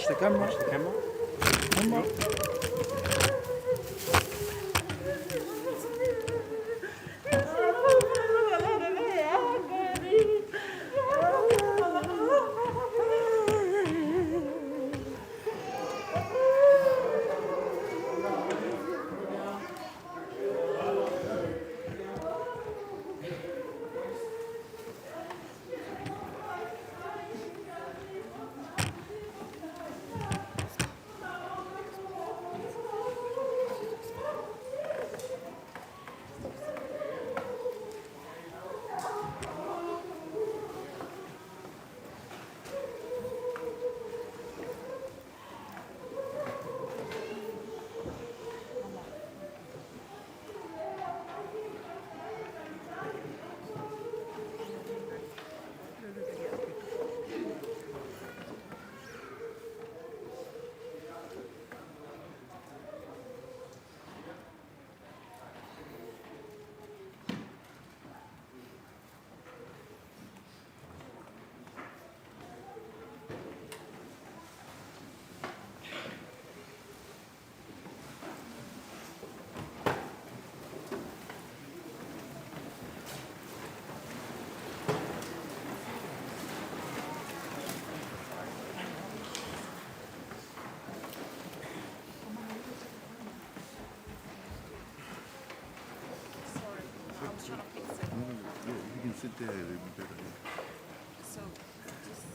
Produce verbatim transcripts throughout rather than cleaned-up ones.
The camera. Watch the camera. Camera. Sorry, I was trying to fix it. Yeah, you can sit there, it'll be better. So, just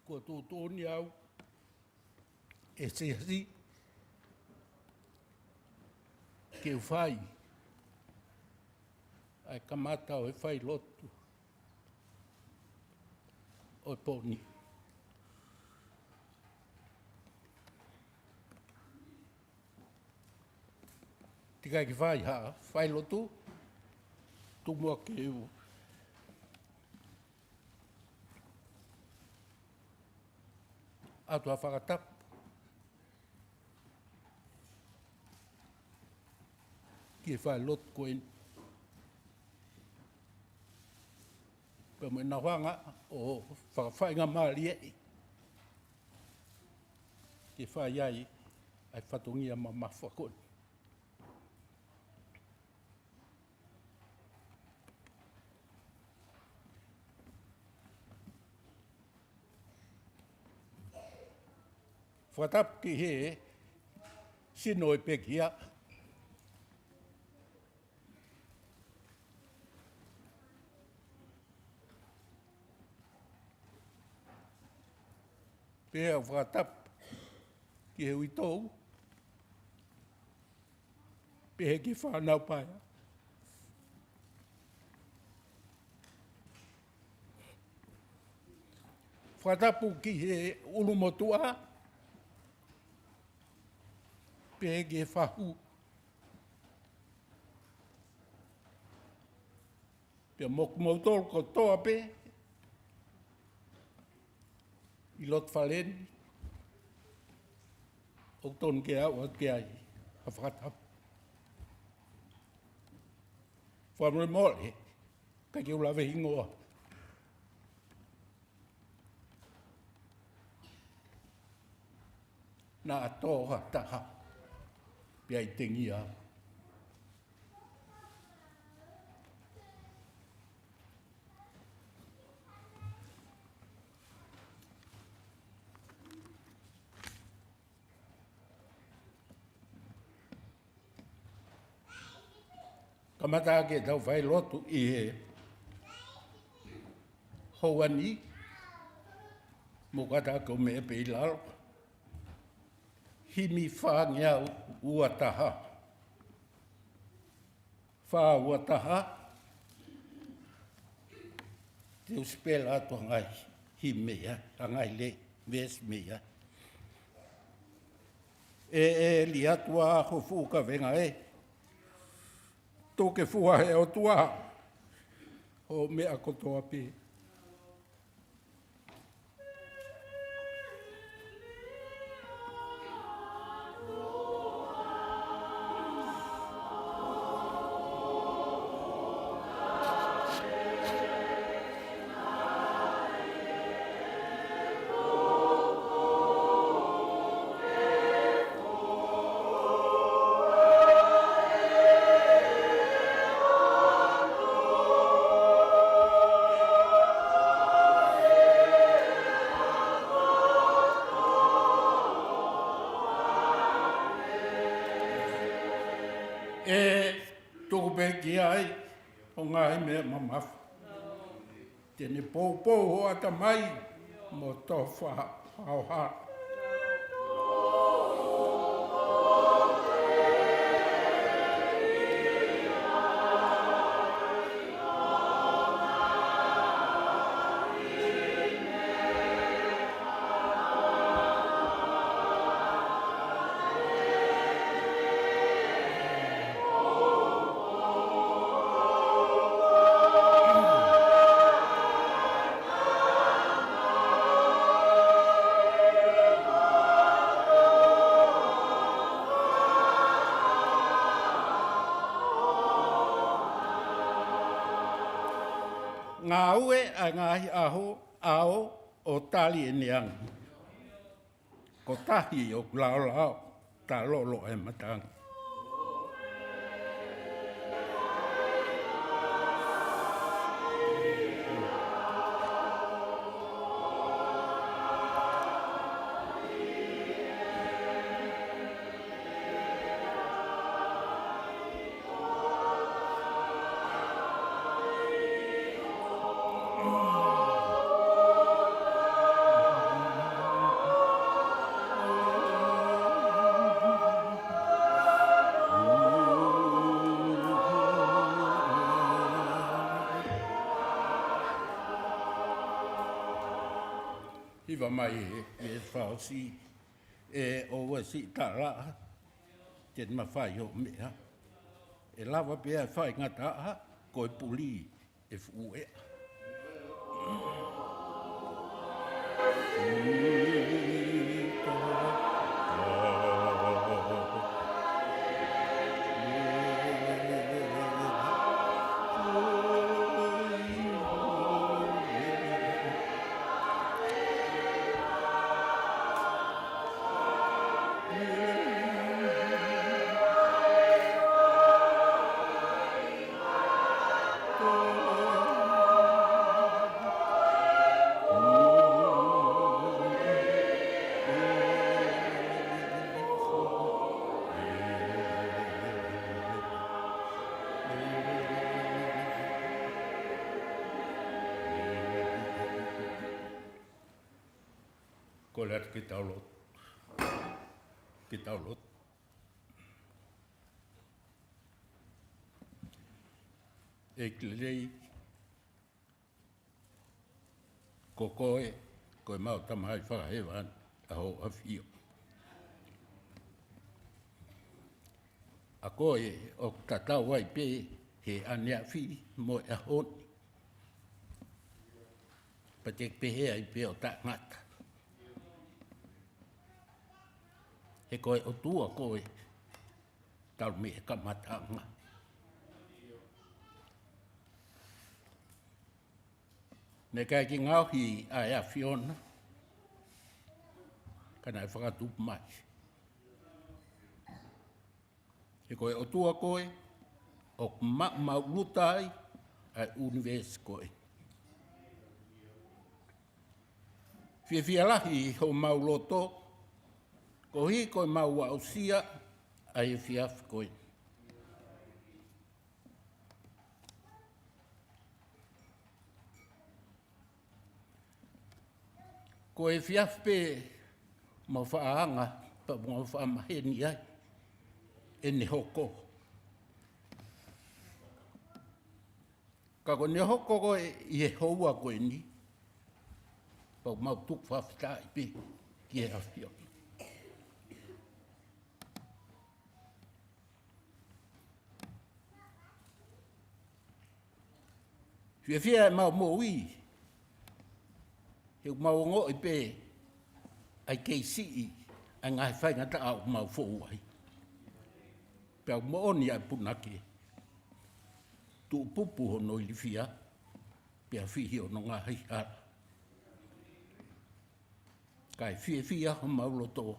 Kuo tuʻutuʻuni au ʻe he siasi ke u fai ʻa e kamata ʻo e failotu ʻo e pō ni. Teʻeki ai ke fai ha failotu, tuku muʻa ke u ʻoatu ha fakatapu ki he failotu ko eni, pea mo ʻenau hanga ʻo fakafaingamālieʻi ke fai ai ʻa e fatongia mamafa ko eni. Fakatapu ki he sino ʻo e pekia, pea u fakatapu ki he uitou, pehē ki he fānau paea. Fakatapu ki he ʻulumotuʻa, pehē ki he fahu, pea mo kimoutolu kotoa pē ʻi loto fale ni, ʻoku totonu ke aʻu atu ki ai ha fakatapu. Fakamolemole, ʻikai ke u lave hingoa. Naʻa tō ha taha, pea ʻi ai e tengia. Kamata ʻaki ʻetau failotu ʻi he houa ni, mou kātaki ʻo meʻa pē ʻi lalo. Himi fāngeau ua taha. Fā ua taha. Te u sipela atu ʻa e ngaahi himi ia, ʻa e ngaahi lea, veesi mei ai. ʻE, ʻe Liatua ho fuʻu kavenga ē, tuku ke fua ʻe he ʻOtua hoʻo meʻa kotoa pē. ʻE tuku pē ki ai hoʻo ngaahi meʻa mamafa. Te ne poupou ho ʻatamai mo tofa ho hala. Ngāue ʻa e ngaahi ʻaho, ʻao ʻo tali ʻene angi. Kotahi ʻoku laolao, talolo ʻa e matangi. Hiva mai e, e fakaʻosi, ʻe ʻoua siʻi talaʻa, te ne mafai hoʻo meʻa. ʻE lava pē ʻa e faingataʻa, ko e puli ʻe fuʻu ʻea. Kole atu ke tau lotu. Ke tau lotu. ʻEiki lelei, ko koe, ko ʻemau Tamai fakahēvani, ʻa hoʻo ʻAfio. ʻA koe ʻoku tatau ai pē he ʻaneafi mo e ʻaho ni. Pea te ke pehē ai pē ʻo taʻengata. He ko e ʻOtua koe, talu mei he kamataʻanga. Naʻe ʻikai ke ngaohi ʻa e ʻAfiona, ka naʻe fakatupu mai. He ko e ʻOtua koe, ʻoku maʻumaʻuluta ai ʻa e ʻunivēsi ko eni. Fiefia lahi homau loto, koeʻuhi ko ʻemau aʻusia ʻa e efiafi ko eni. Ko e efiafi pē mau faʻa anga, pea mau faʻa maheni ai ʻene hoko. Ka ko ʻene hoko ko ē ʻi he houa ko eni, pea mau tuku fakafetaʻi pē ki he ʻAfiona. Fiefia ʻemau moʻui, he ʻoku mau ongoʻi pē ʻa e kei siʻi ʻa e ngaahi faingataʻa ʻoku mau fou ai. Pea ʻoku moʻoni ʻa e punake, tuʻupupu hono ilifia, pea fihi hono ngaahi hala. Kae fiefia homau loto,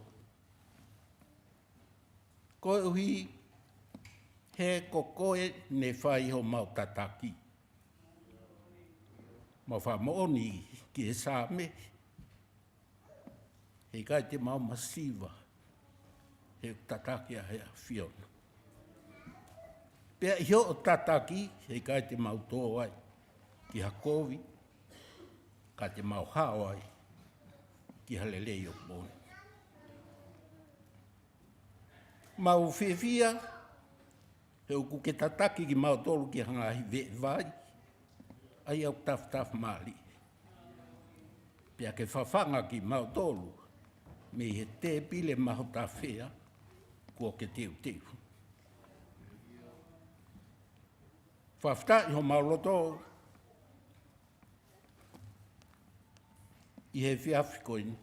koeʻuhi he ko koe ne fai homau tataki. Mau fakamoʻoni ki he Saame, he ʻikai te mau masiva, he tataki ʻa e ʻAfiona. Pea ʻi hoʻo tataki, he ʻikai te mau tō ai ki ha kovi, ka te mau hao ai ki ha lelei ʻo moʻoni. Mau fiefia, he ʻoku ke tataki kimautolu ki ha ngaahi veʻevai, ʻa ia ʻoku tafatafa mālie. Pea ke fafanga kimautolu mei he tēpile mahutafea kuo ke teuteu. Fakafetaʻi homau loto ʻi he efiafi ko eni.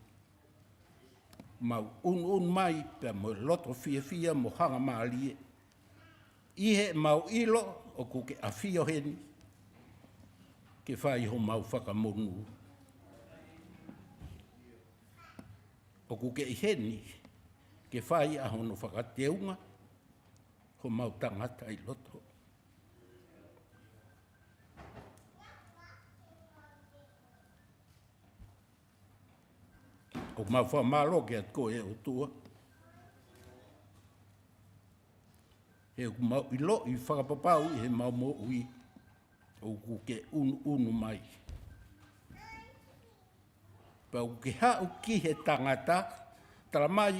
Mau ʻunuʻunu mai pea mo e loto fiefia mo hangamālie ʻi heʻemau ʻilo ʻoku ke ʻafio heni ke fai homau fakamonū. ʻOku ke ʻi heni ke fai ʻa hono fakateunga homau tangata ʻi loto. ʻOku mau fakamālō kiate koe ʻOtua, he ʻoku mau ʻiloʻi fakapapau ʻi heʻemau moʻui ʻoku ke ʻunuʻunu mai. Pea ʻoku ke haʻu ki he tangata, tala mai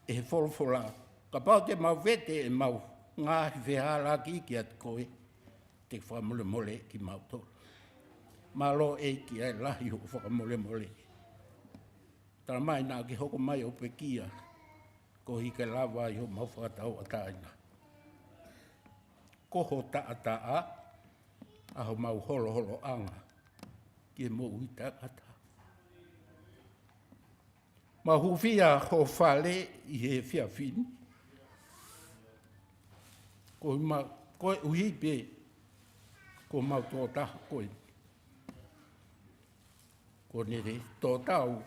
ʻe he folofola, kapau te mau vete ʻemau ngaahi fehālaaki kiate koe, te ke fakamolemole kimautolu. Mālō ʻEiki ʻa e lahi hoʻo fakamolemole. Talamai naʻa ke hoko mai ʻo pekia, koeʻuhi ke lava ai homau fakatauʻatāina. Ko ho taʻataʻa ʻa homau holoholoʻanga ki he moʻui taʻengata. Mau hūfia ho fale ʻi he efiafi ni. Ko e ma-, koeʻuhi pē ko homau tokotaha ko ē, kuo ne tō tau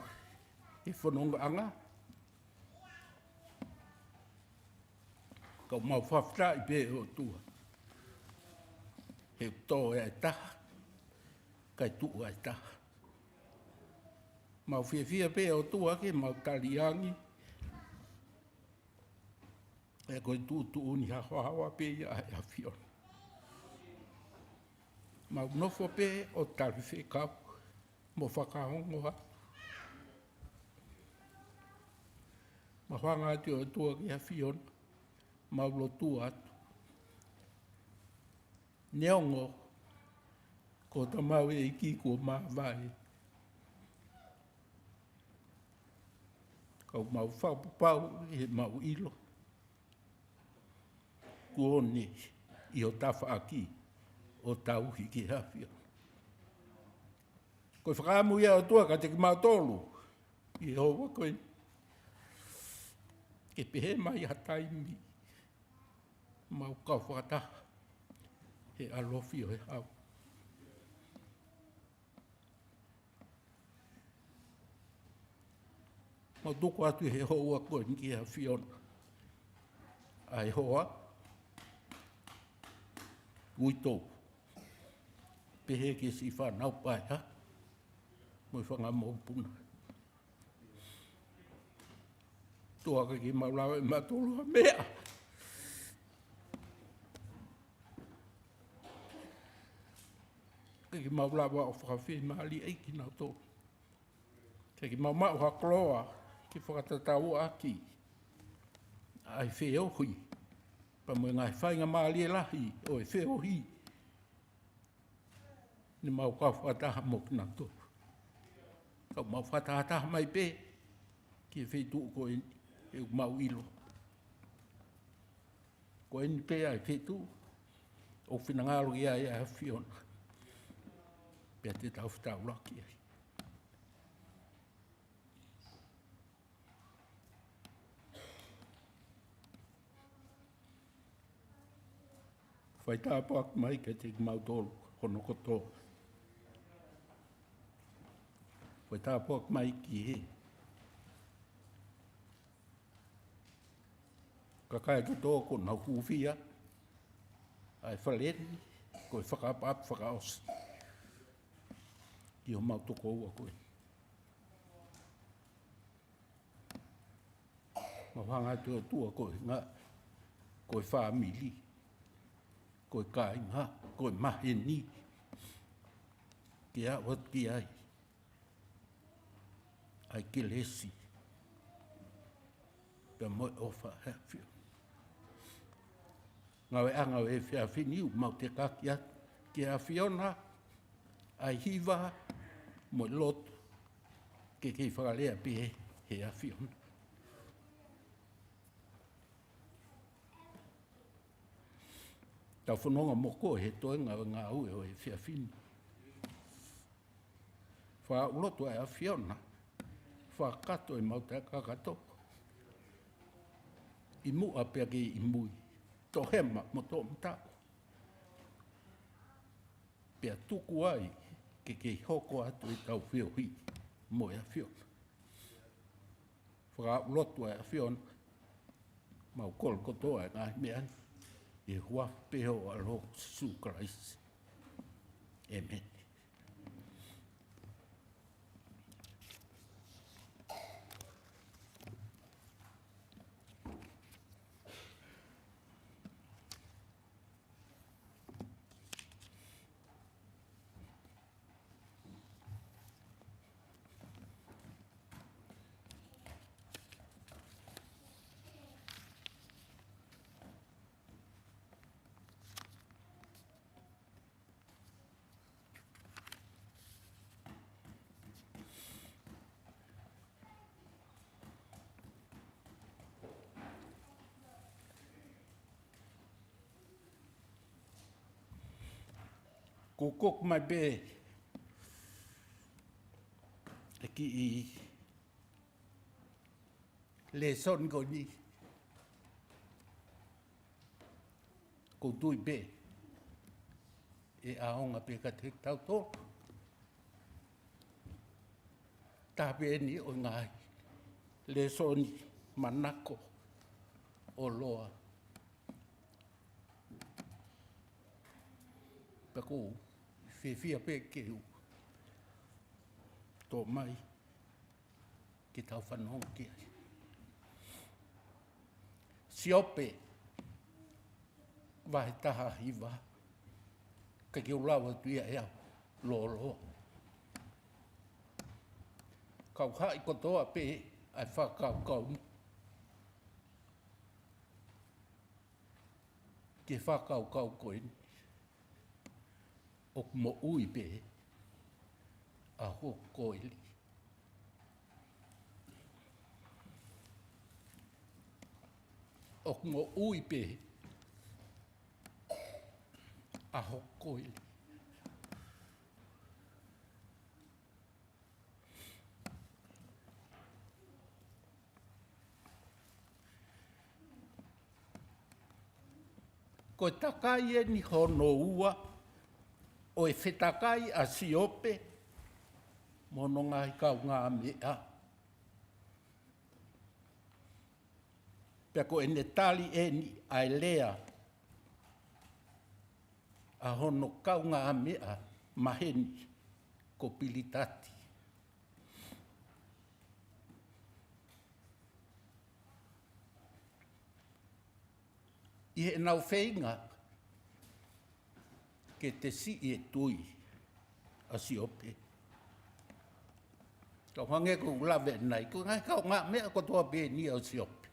he fonongaʻanga. Ka ʻoku mau fakafetaʻi pē ʻOtua, he ʻoku tō ʻa e taha, kae tuʻu ʻa e taha. Mau fiefia pē ʻOtua ke mau tali ange, ʻa e ko e tuʻutuʻuni haohaoa pē ia ʻa e ʻAfiona. Mau nofo pē ʻo tali fekau mo fakaongo atu. Mau hanga atu ʻOtua ki he ʻAfiona, mau lotua atu. Neongo ko hota maʻu ʻEiki kuo māvae, ka ʻoku mau fakapapau ʻi heʻemau ʻilo kuo ne ʻi ho tafaʻaki ʻo tauhi ki he ʻAfiona. Ko e fakaʻamu ia ʻOtua kiate kimautolu ʻi he houa ko eni, ke pehē mai ha taimi mau kau fakataha he ʻalofi ʻo e ʻau. Mau tuku atu he houa ko eni ki he ʻAfiona ʻa e hoa, uitou, pehē ki he siʻi fānau paea mo e fanga mokopuna. ʻOtua, ʻikai ke mau lava ʻe mautolu ha meʻa. ʻIkai ke mau lava ʻo fakafiemālieʻi kinautolu. ʻIkai ke mau maʻu ha koloa ke fakatatau ʻaki ʻa e feohi pea mo e ngaahi faingamālie lahi ʻo e feohi ne mau kau fakataha mo kinautolu. Ka mau fakatahataha mai pē ki he feituʻu ko eni, he ʻoku mau ʻilo ko eni pē ʻa e feituʻu ʻoku finangalo ki ai ʻa e ʻAfiona, pea te tau fetaulaki ai. Fai tāpuaki mai kiate kimautolu hono kotoa. Fai tāpuaki mai ki he kakai kotoa kuo nau hūfia ʻa e fale ni, ko e fakaʻapaʻapa fakaʻosi ki homau tokoua ko ē. Mau hanga atu ʻOtua ko e ngaahi, ko e fāmili, ko e kāinga, ko e maheni, ke aʻu atu ki ai ʻa e kelesi pea mo e ʻofa ʻa e ʻAfiona. Ngāueʻanga ʻo e efiafi ni ʻoku mau tekaki atu ki he ʻAfiona ʻa e hiva mo e lotu, ke kei fakalea pē he ʻAfiona. Tau fononga mo koe he toenga ʻo e ngāue ʻo e efiafi ni. Fakaʻulotu ʻa e ʻAfiona, fakakakato ʻemau taʻekakato ʻi muʻa pea kei ʻi mui, toʻohema mo toʻomataʻu, pea tuku ai ke kei hoko atu ʻetau feohi mo e ʻAfiona. Fakaʻulotu ʻa e ʻAfiona, mau kole kotoa ʻa e ngaahi meʻa ni ʻi he huafa pē ʻo ho ʻAlo ko Sīsū Kalaisi. ʻĒmeni. ʻOku ʻomai pē e kiʻi lēsoni ko eni, ʻoku ou tui pē ʻe ʻaonga pē kiate kitautolu. Taha pē eni ʻo e ngaahi lēsoni manako ʻo Loa. Pea ʻoku ou fiefia pē ke u toʻo mai ke tau fanongo ki ai. Siope, vahe taha hiva, ka ke u lau atu ia ʻe au lōloa. Kau haʻi kotoa pē ʻa e fakakaukau ni ki he fakakaukau ko eni, ʻoku moʻui pē ʻa hoku koeli. ʻOku moʻui pē ʻa hoku koeli. Ko e takai eni hono ua ʻo e fetakai ʻa Siope mo hono ngaahi kaungāmeʻa. Pea ko ʻene tali eni ʻa e lea ʻa hono kaungāmeʻa maheni ko Pilitati. ʻI heʻenau feinga ke te siʻi e tui ʻa Siope. Kau hangē ko ʻeku lave ʻanenai, ko e ngaahi kaungāmeʻa kotoa pē eni ʻo Siope.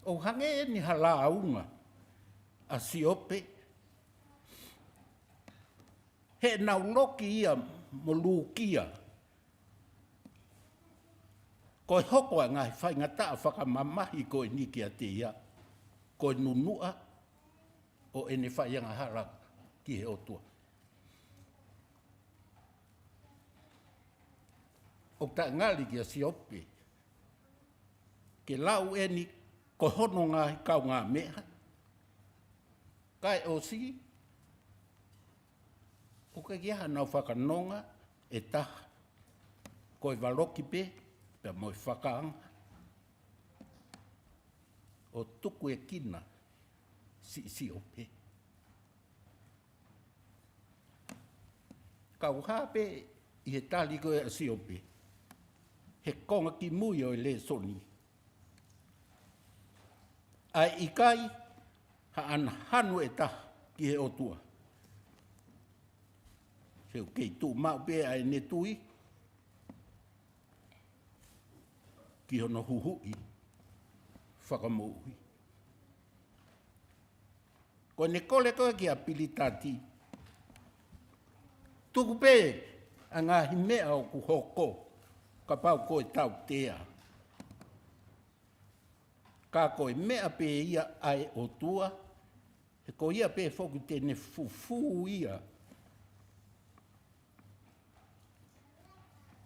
ʻOku hangē eni ha lāunga ʻa Siope, heʻenau loki ia mo Lukia. Ko e hoko ʻa e ngaahi faingataʻa fakamamahi ko eni kiate ia, ko e nunuʻa ʻo ʻene faiangahala ki he ʻOtua. ʻOku taʻengali kia Siope ke lau eni ko hono ngaahi kaungāmeʻa, kae ʻosi ʻoku ʻikai ke ʻi ai hanau fakanonga ʻe taha, ko e valoki pē pea mo e fakaanga ʻo tukuekina siʻi Siope. Kau hā pē ʻi he tali ko ē ʻa Siope he konga kimui ʻo e lēsoni, ʻa e ʻikai haʻana hanu ʻe taha ki he ʻOtua. He ʻoku kei tuʻu maʻu pē ʻa ʻene tui ki hono huhuʻi fakamoʻui. Ko ʻene kole ko ē kia Pilitati, tuku pē ʻa e ngaahi meʻa ʻoku hoko kapau ko e tautea. Ka ko e meʻa pē ia ʻa e ʻOtua, he ko ia pē foki te ne fufū ia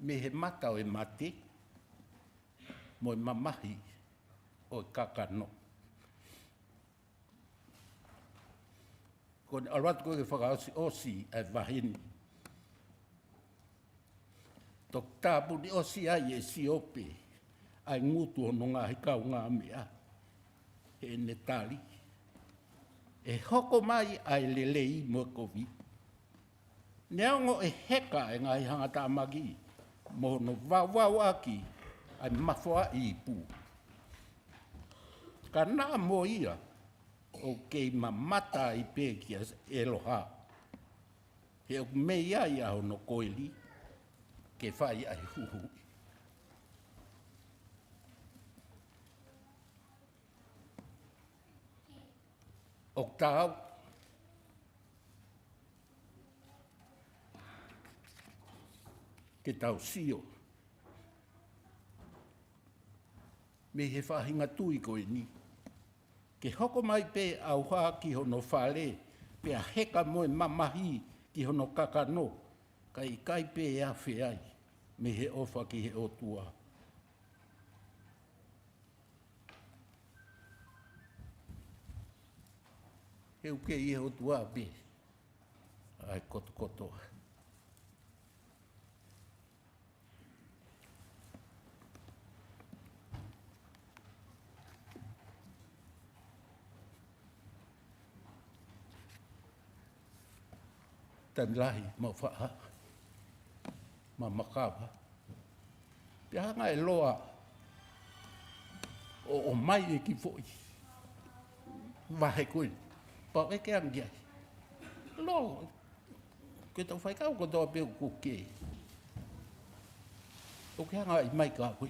mei he mata ʻo e mate mo e mamahi ʻo e kakano. Ko ʻene ʻalu atu ko ē ke fakaʻosiʻosi ʻa e vahe ni, toki tāpuni ʻosi ai ʻe Siope ʻa e ngutu hono ngaahi kaungāmeʻa heʻene tali, ʻe hoko mai ʻa e lelei mo e kovi. Neongo ʻe heka ʻa e ngaahi hangatāmaki mo hono vauvauʻaki ʻa e mafoaʻi ipu, ka naʻa mo ia ʻoku kei mamata ai pē kia ʻEloha, he ʻoku mei ai ʻa hono koeli ke fai ʻa e huhuʻi. ʻOku taau ke tau sio mei he faʻahinga tui ko eni, Ke hoko mai pē ʻauha ki hono fale, pea heka mo e mamahi ki hono kakano, kae ʻikai pē afe ai mei he ʻofa ki he ʻOtua. He ʻoku ʻi he ʻOtua pē ʻa e kotokotoa. Taimi lahi, mau faʻa, mau makava. Pea hanga ʻe Loa ʻo, ʻomai e kiʻi foʻi vahe ko ē. Pau ʻe ke angi ai. Loa, ko ʻetau faikau kotoa pē ʻoku ke, ʻoku ke hanga ʻi mai ka koe.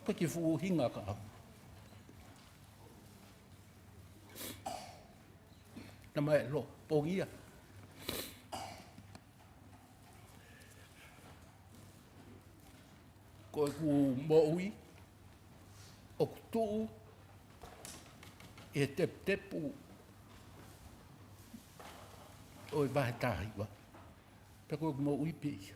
Ko e kiʻi fuʻu hinga ka. Naʻe ʻomai ʻe Loa, pongia. Ko ʻeku moʻui, ʻoku tuʻu ʻi he teputepu ʻo e vahe taha hiva. Pea ko ʻeku moʻui pē ia.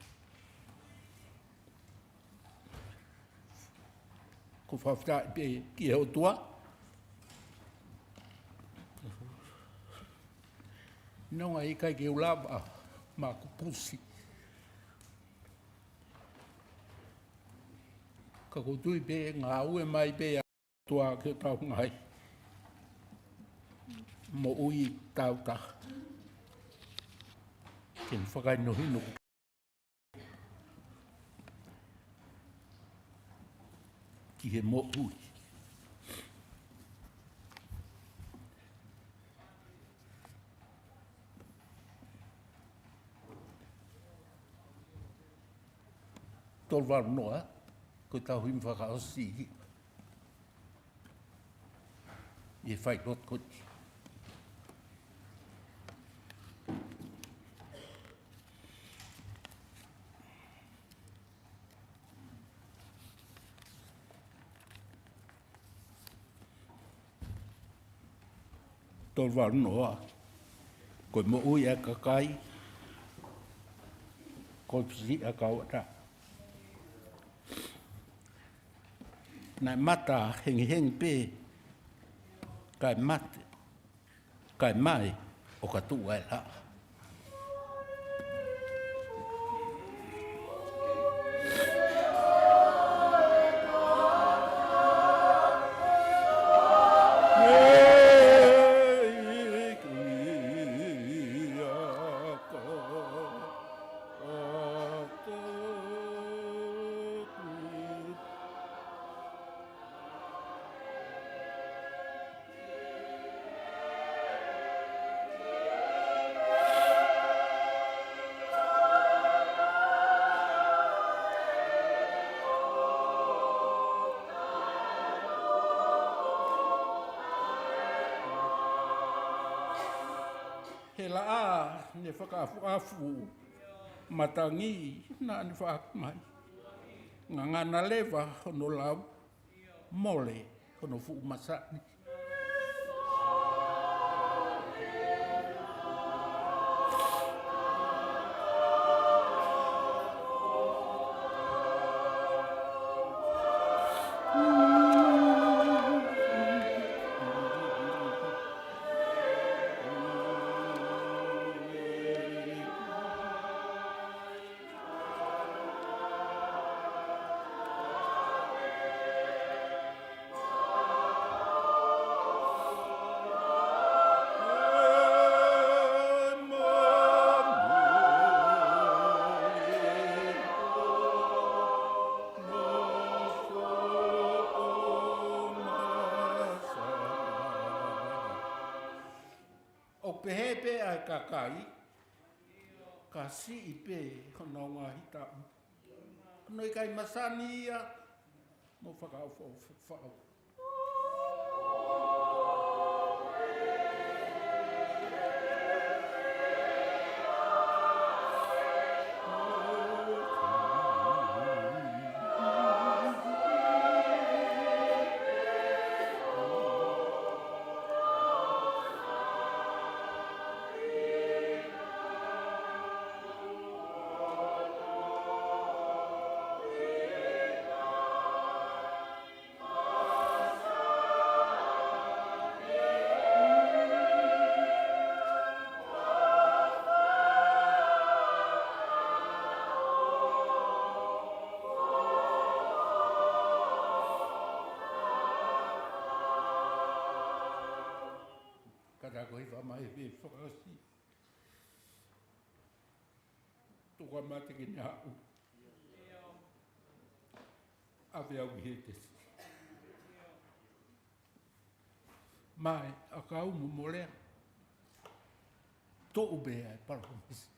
ʻOku ou fakafetaʻi pē ki he ʻOtua. Neongo ʻikai ke u lava ʻa maʻaku pusi. Ka ʻoku ou tui pē ngāue mai pē ʻa e ʻOtua ke tau ngai. Moʻui tautaha. Ke fakahinohino ki he moʻui. Tolu valu noa, ko e tauhi fakaʻosi ʻi he failotu ko eni. Tolu valu noa, ko e moʻui ʻa e kakai, ko e fisi ʻa e kau ʻata. Naʻe mata hengihengi pē, kae mate, kae mai, ʻo ka tuʻu ai la. He laʻā ne fakaʻafuʻafu, matangi naʻa ne faʻaki mai. Ngangana leva hono lau, mole hono fuʻu masani. ʻOku pehē pē ʻa e kakai, ka siʻi pē hono ngaahi taʻu. Hono ʻikai masani ia, mo fakaʻofoʻofa. Ko e hiva mai he fakaʻosi. Tuku a mate ke ne aʻu. ʻAve au ki Hētesi. Mai, ʻa kau mo molea. Toʻu pē ʻa e palōmesi.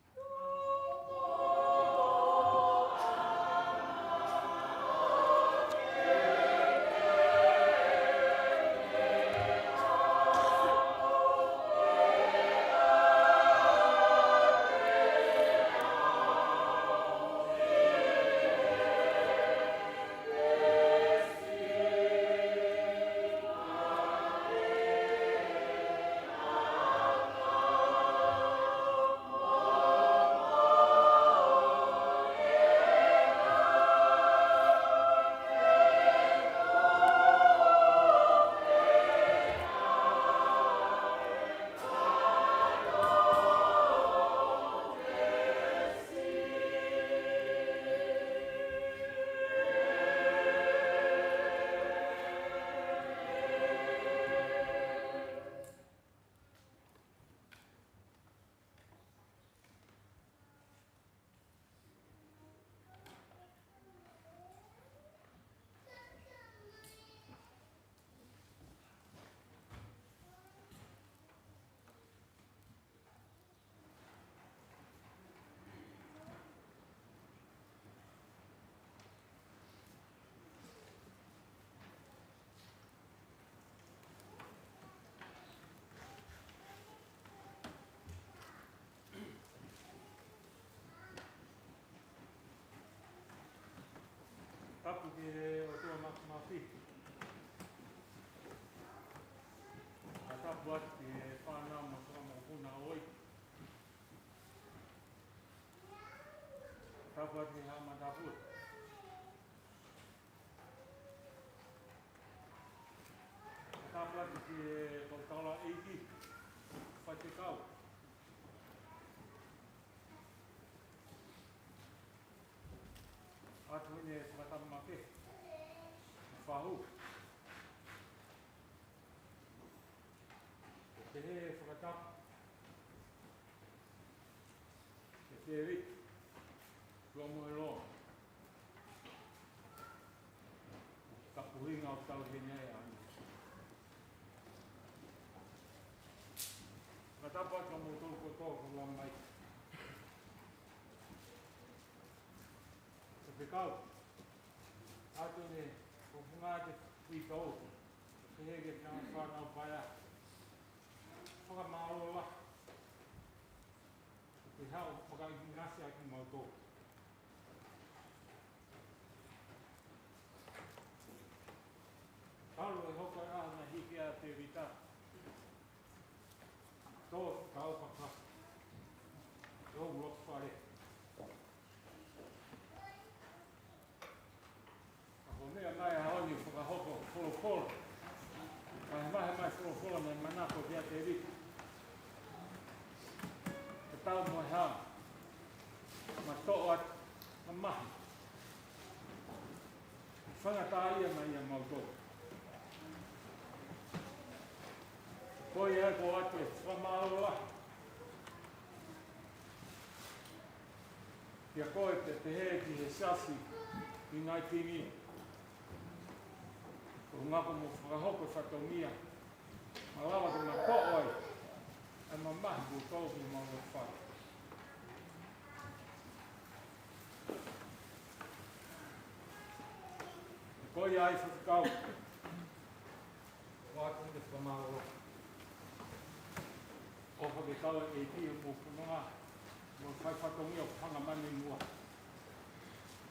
Tapu ki he ʻOtua Māfimafi. Fakatapu atu ki he fānau mo e fanga mokopuna ʻo ʻOi. Tapu atu ki he Haʻa Matāpule. Tapu atu ki he kau taulaʻeiki, faifekau. ʻAtu eni e fakatamaki, fahu. Pehē fakatapu ki he Tēvita, Tuʻamoheloa, kapuhinga ʻoku tau heni ai ʻanenai. Fakatapu atu kiate kimoutolu kotoa kuo ʻomai. Faifekau, ʻatu eni, ko e funga te kuitau, pehē ki he fānau paea. Fakamālō lahi. Ke haʻu fakaʻinasi ʻaki kimautolu. Talu e hoko e ʻaho naʻe hiki ai ʻa Tēvita. Tō kau paka. Tō loto fale. Ka ko e meʻa mai ʻaho ni fakahoko folofola. Ka ʻi he vahe mai folofola naʻe manako ki ai ʻa Tēvita. Ke tau mo e hā. Matoʻo atu. Mamahi. Faingataʻaʻia mai ʻa mautolu. Ko ia ko atu e fakamālō lahi. Kia koe pea pehē ki he siasi ʻi Naipini. Ko e ngako mo fakahoko e fatongia. Malava ke matoʻo ai. ʻA e mamahi kuo tō ki homau loto fale. Ko ia ai faifekau. ʻOatu ʻa e fakamālō. ʻOfa ke tau e ʻEiki ʻi homou fononga, mo e fai fatongia ʻoku hanga mai mei muʻa.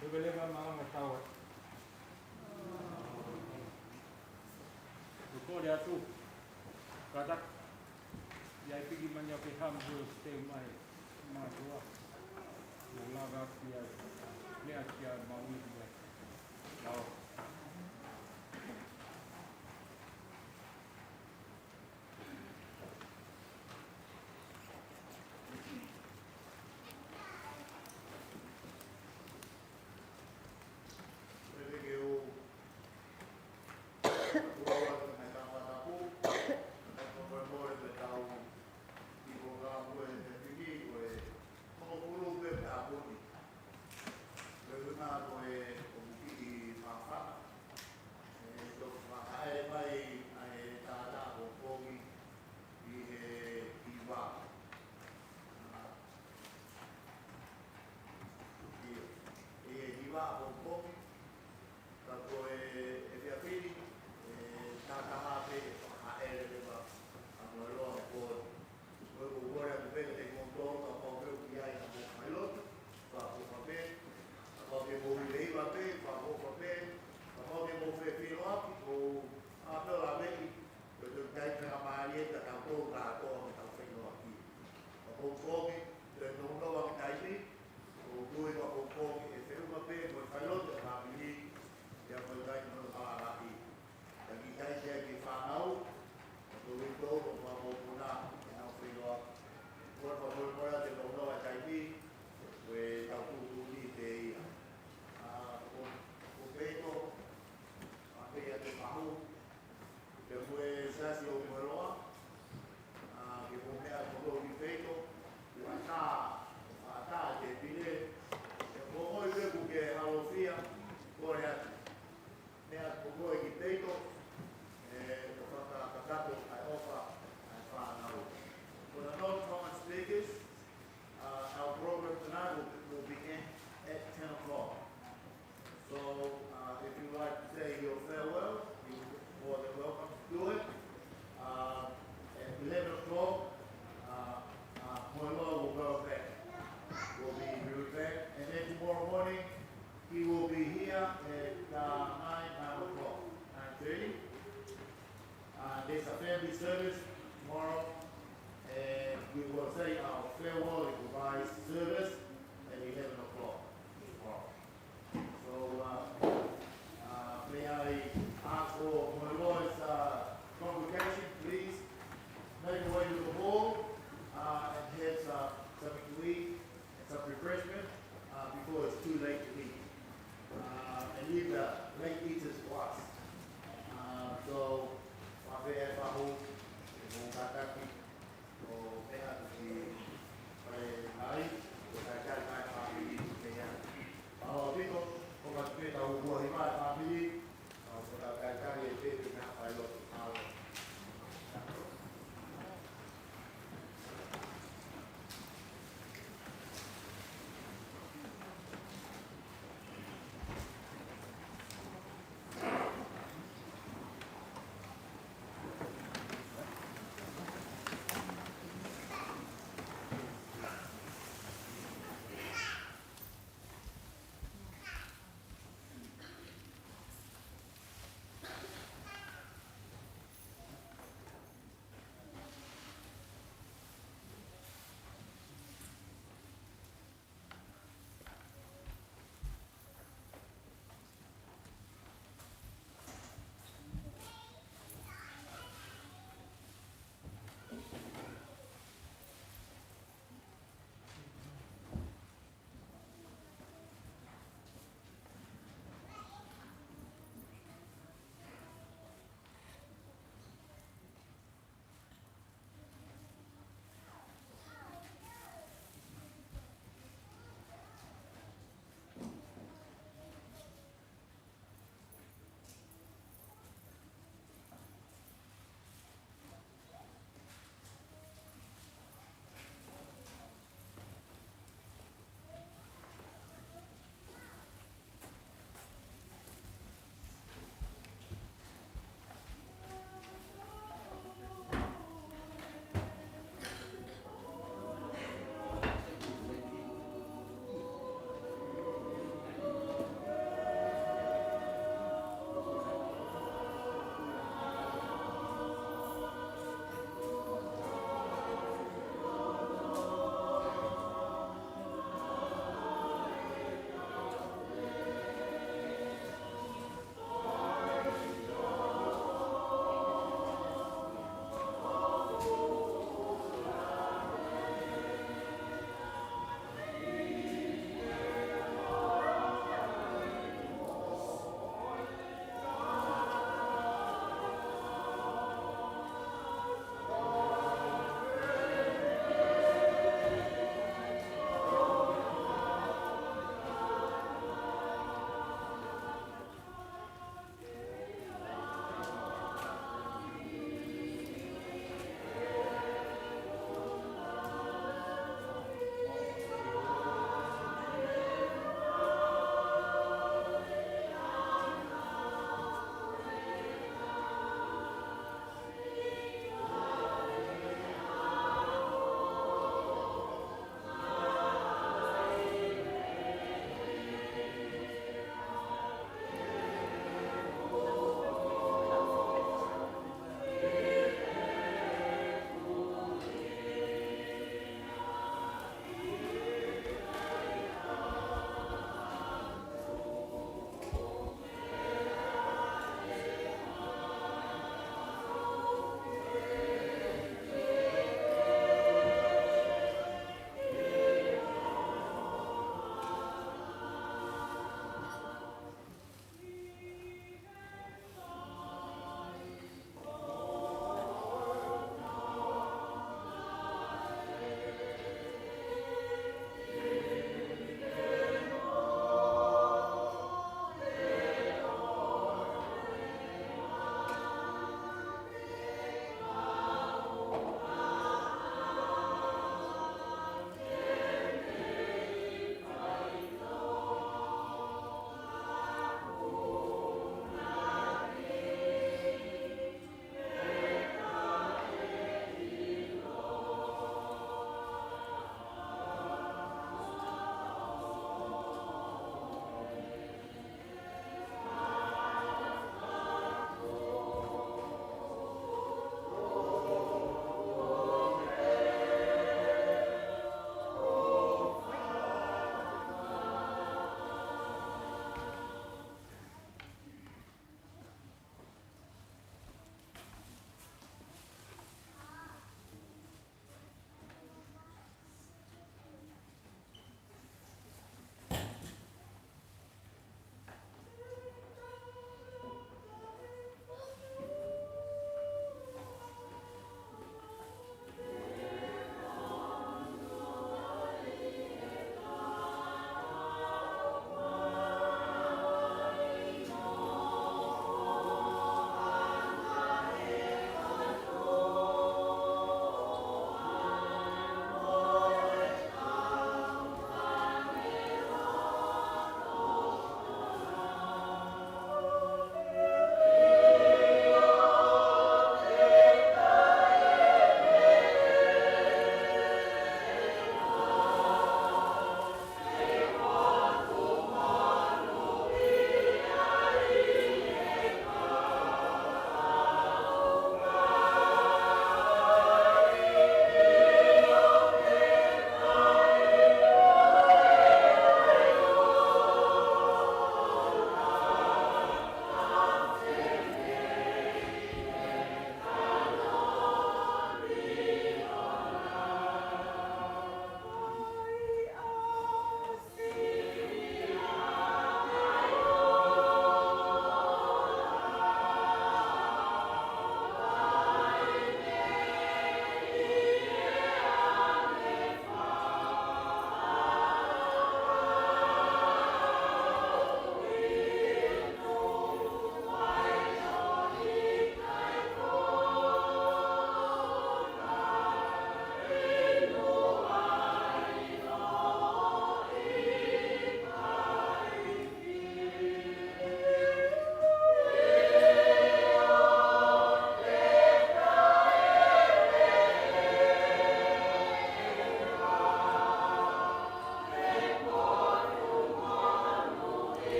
Ke vele ka malanga tau ai. Ko e kole atu. Kātaki. ʻI ai piki mani ʻo ke hamu ko e te mai. Mātuʻa. Mo lava ki ai. Meʻa ki ai mau i mai. Tau. Pele ke u. Ua ua te mai tapa tapu. Ko e mole te tau. Ko e Siasi ʻo Moeloa, ʻa, ke mou meʻa atu ki peito, ʻoku ʻatā, ʻatā e tēpile, ʻe mou ʻi ai pē ʻoku ke halofia, kole atu. Meʻa atu ki peito, ʻe, ʻo fakakakato ʻa e ʻofa ʻa e fānau. For the non-common speakers, uh, our program tonight will, will begin at ten o'clock. So, uh, if you'd like to say your farewell, you're more than welcome to do it. Uh, at eleven o'clock, uh, uh, Moeloa will go back. We'll be, we'll be back. And then tomorrow morning, he will be here at, uh, nine, nine o'clock, nine thirty. Uh, there's a family service tomorrow, and we will say our farewell and goodbye service at eleven o'clock tomorrow. So, uh, uh, may I ask all Moeloa's, uh, congregation, please make your way to the hall, uh, and have some, something to eat and some refreshment, uh, before it's too late to eat. Uh, and leave the late eaters for us. Uh, so, mafai e fahu, ʻe mou kātaki, ʻo meʻa atu ki he fale lahi, ʻo kai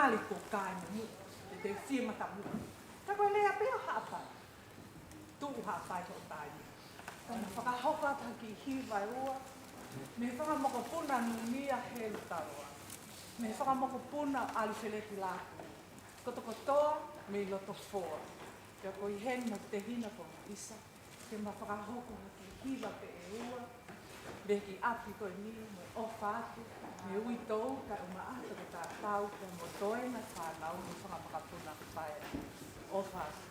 Ko kae mo muʻa, te te fie mata muʻa. Ka ko e lea pē ʻo Haʻapai. Tuʻu Haʻapai hoʻo taimi. Ka ma fakahoko atu ha kiʻi hiva ʻe ua. Mei he fanga mokopuna Numia Helu Taloa. Mei he fanga mokopuna ʻAlifeleti Lāpū. Kotokotoa mei Lotofoa. Pea ko e heni mo e tehina ko Luisa. Ke ma fakahoko ha kiʻi hiva pē ʻe ua. Mei he kiʻi ʻapi ko eni mo e ʻofa atu, mei he uitou kae ʻumaʻā ʻa e toko tatau, pea mo e toenga fānau mo e fanga makapuna paea. ʻOfa atu.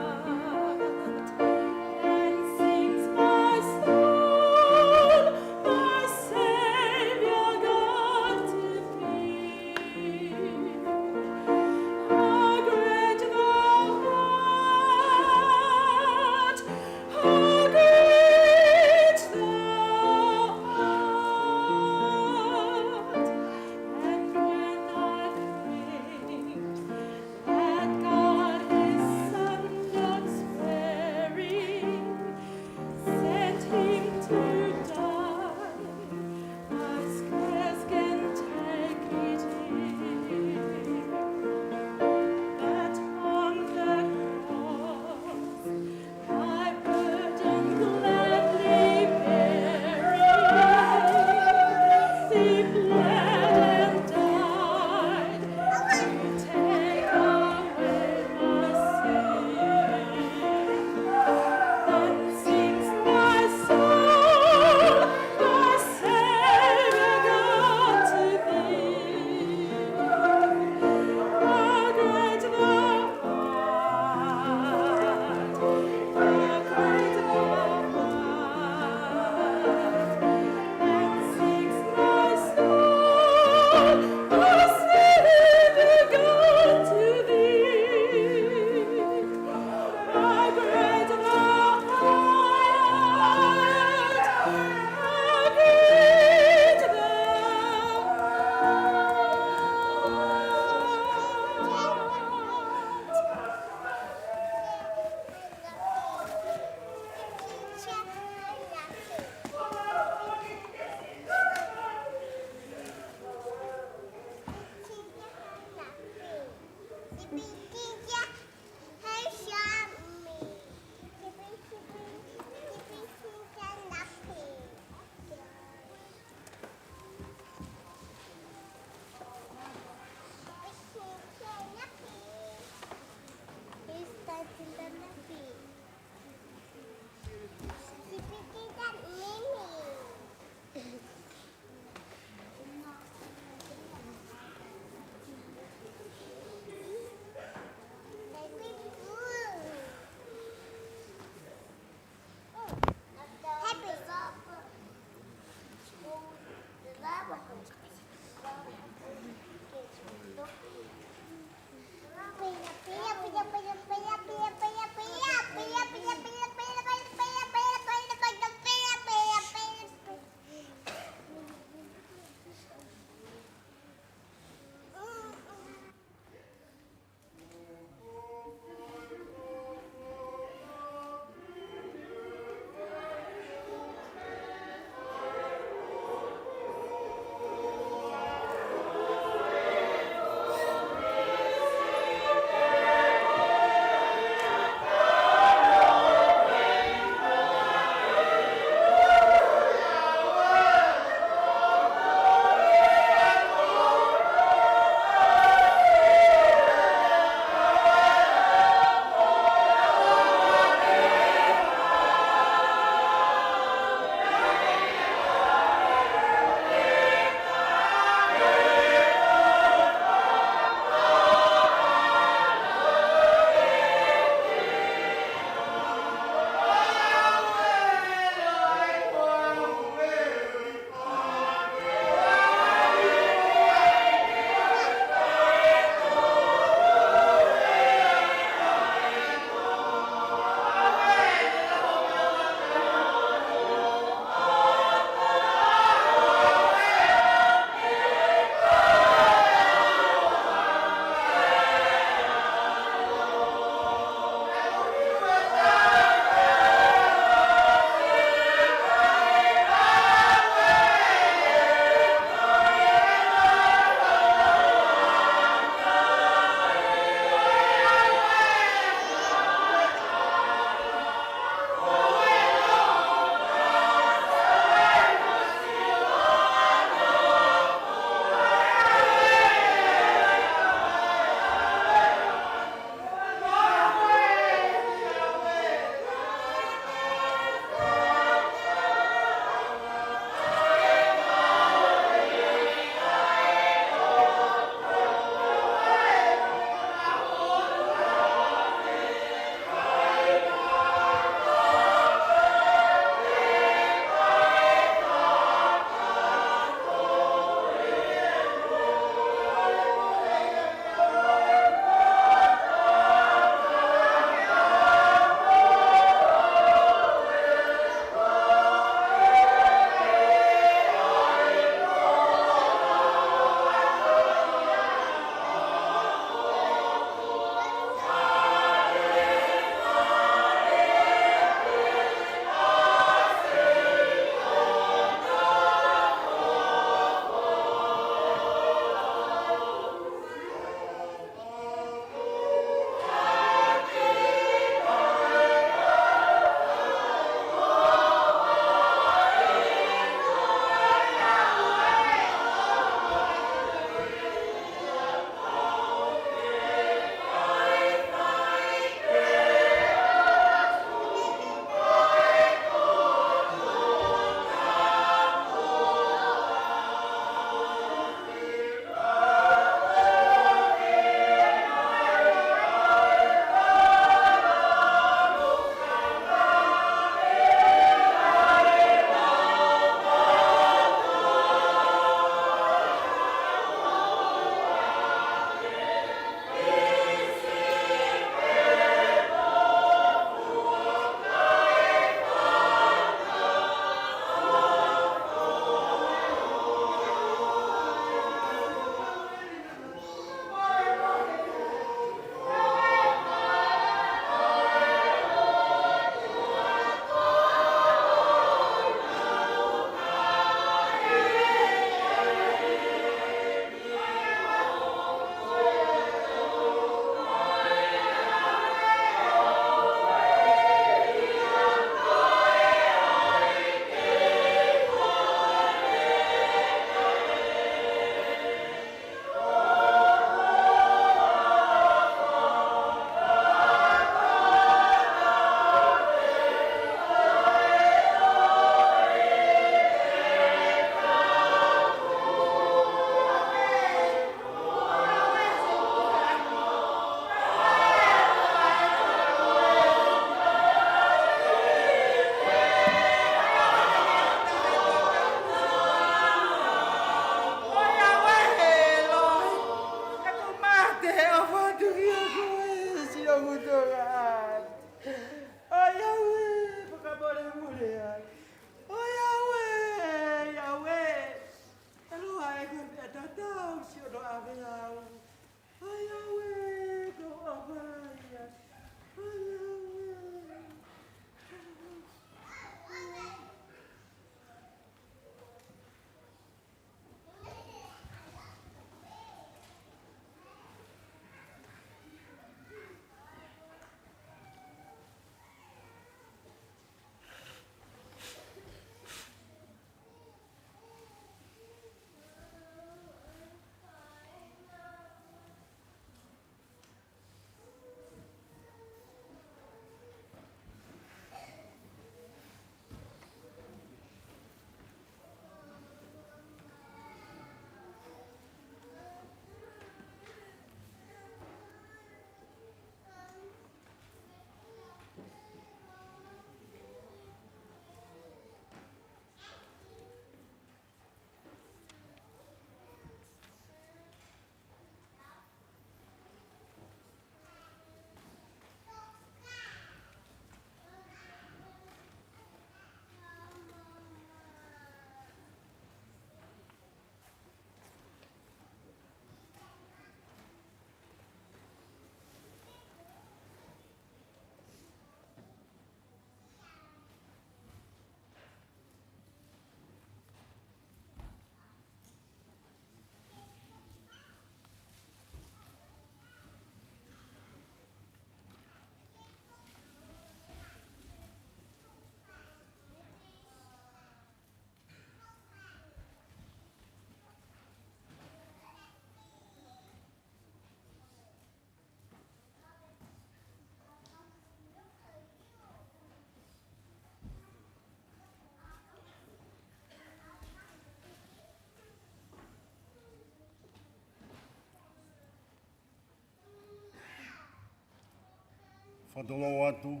Fakatulou atu.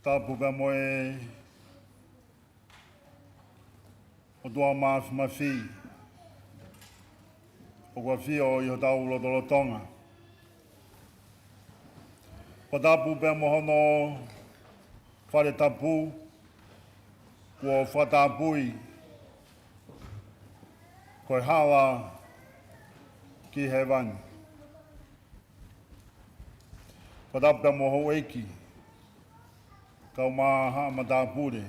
Tapu pea mo e ʻOtua Māfimafi ʻoku ʻafio ʻi hotau lotolotonga. Fakatapu pea mo hono fale tapu kuo fakatapui ko e Hala ki Hēvani. Fakatapu pea mo houʻeiki, kae ʻumaʻā haʻa matāpule.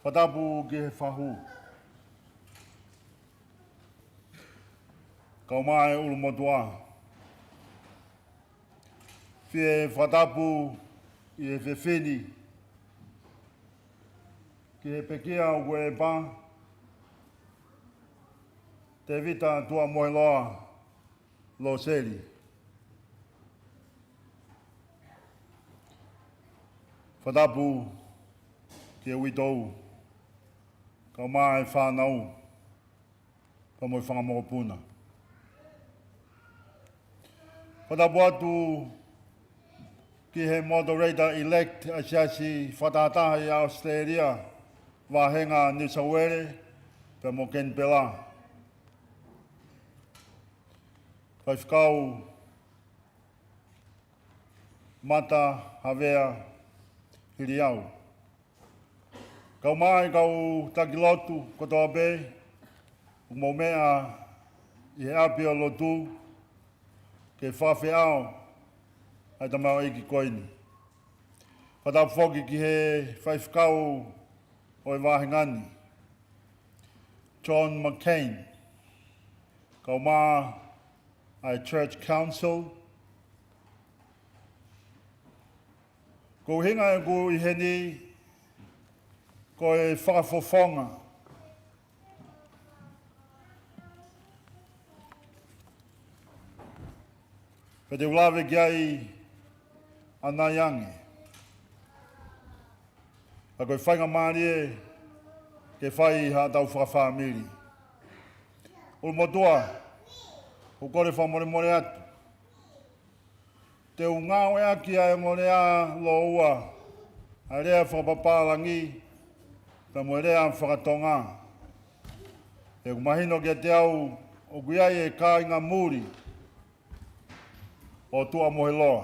Fakatapu ki he fahu, kae ʻumaʻā e ʻulumotuʻa. Fie fakatapu ʻi he efiafi ni ki he pekia ʻoku ʻepa, Tevita Tuʻamoheloa Loseli. Fakatapu ki he uitou, kae ʻumaʻā e fānau, pea mo e fanga mokopuna. Fakatapu atu ki he moderator elect ʻa e Siasi Fakatahataha ʻi ʻAositelēlia, vāhenga New South Wales, pea mo Kenipela. Faifekau Mata Havea Hiliau. Kae ʻumaʻā e kau taki lotu kotoa pē ʻoku mou meʻa ʻi he ʻapi ʻo e lotu ke fakafeʻao ʻa e tamaioʻeiki ko eni. Fakatapu foki ki he faifekau ʻo e vāhenga ni, John McCain, kae ʻumaʻā ʻa e Church Council. Ko e ʻuhinga ʻeku ʻi heni ko e fakafofonga. Pea te u lave ki ai ʻanai ange. Ka ko e faingamālie ke fai haʻatau fakafāmili. ʻUlumotuʻa, ʻoku ou kole fakamolemole atu. Te u ngāueʻaki ʻa e ongo lea lōua, ʻa e lea fakapapālangi, pea mo e lea fakatonga. He ʻoku mahino kiate au ʻoku ʻi ai e kāinga muli ʻo Tuʻamoheloa.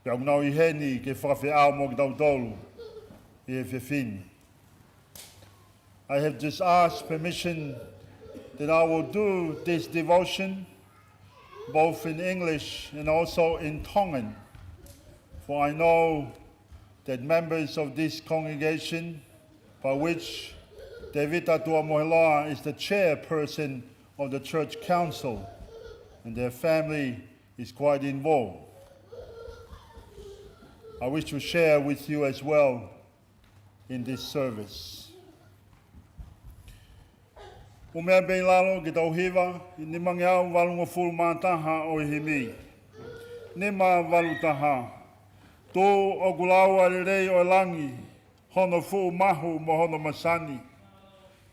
Pea ʻoku nau ʻi heni ke fakafeʻao mo kitautolu ʻi he efiafi ni. I have just asked permission that I will do this devotion both in English and also in Tongan, for I know that members of this congregation, by which Tevita Tuʻamoheloa is the chairperson of the church council, and their family is quite involved. I wish to share with you as well in this service. ʻUmea pē ʻi lalo ke tau hiva ʻi he nimangeau valungofulu mā taha ʻo e himi. Nima valu taha. Tuʻu ʻoku lau ʻa e lelei ʻo e langi, hono fuʻu mahu mo hono masani.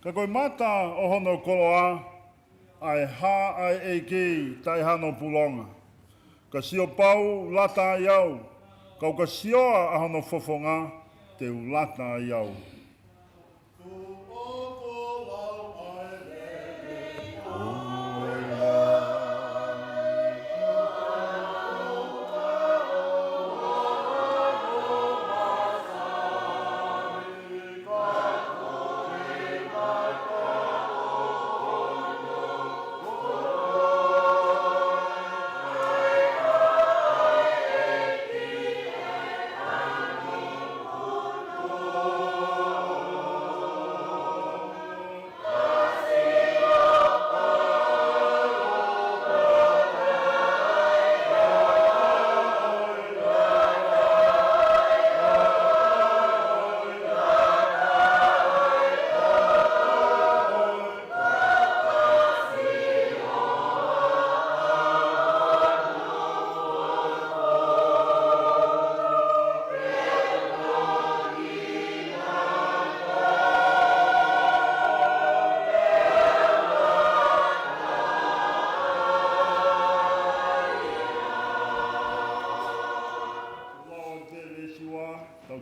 Ka ko e mata ʻo hono koloa, ʻa e hā ʻa e ʻEiki taʻe hano pulonga. Ka sio pau lata ai au, ka u ka sioa ʻa hono fofonga, te u lata ai au.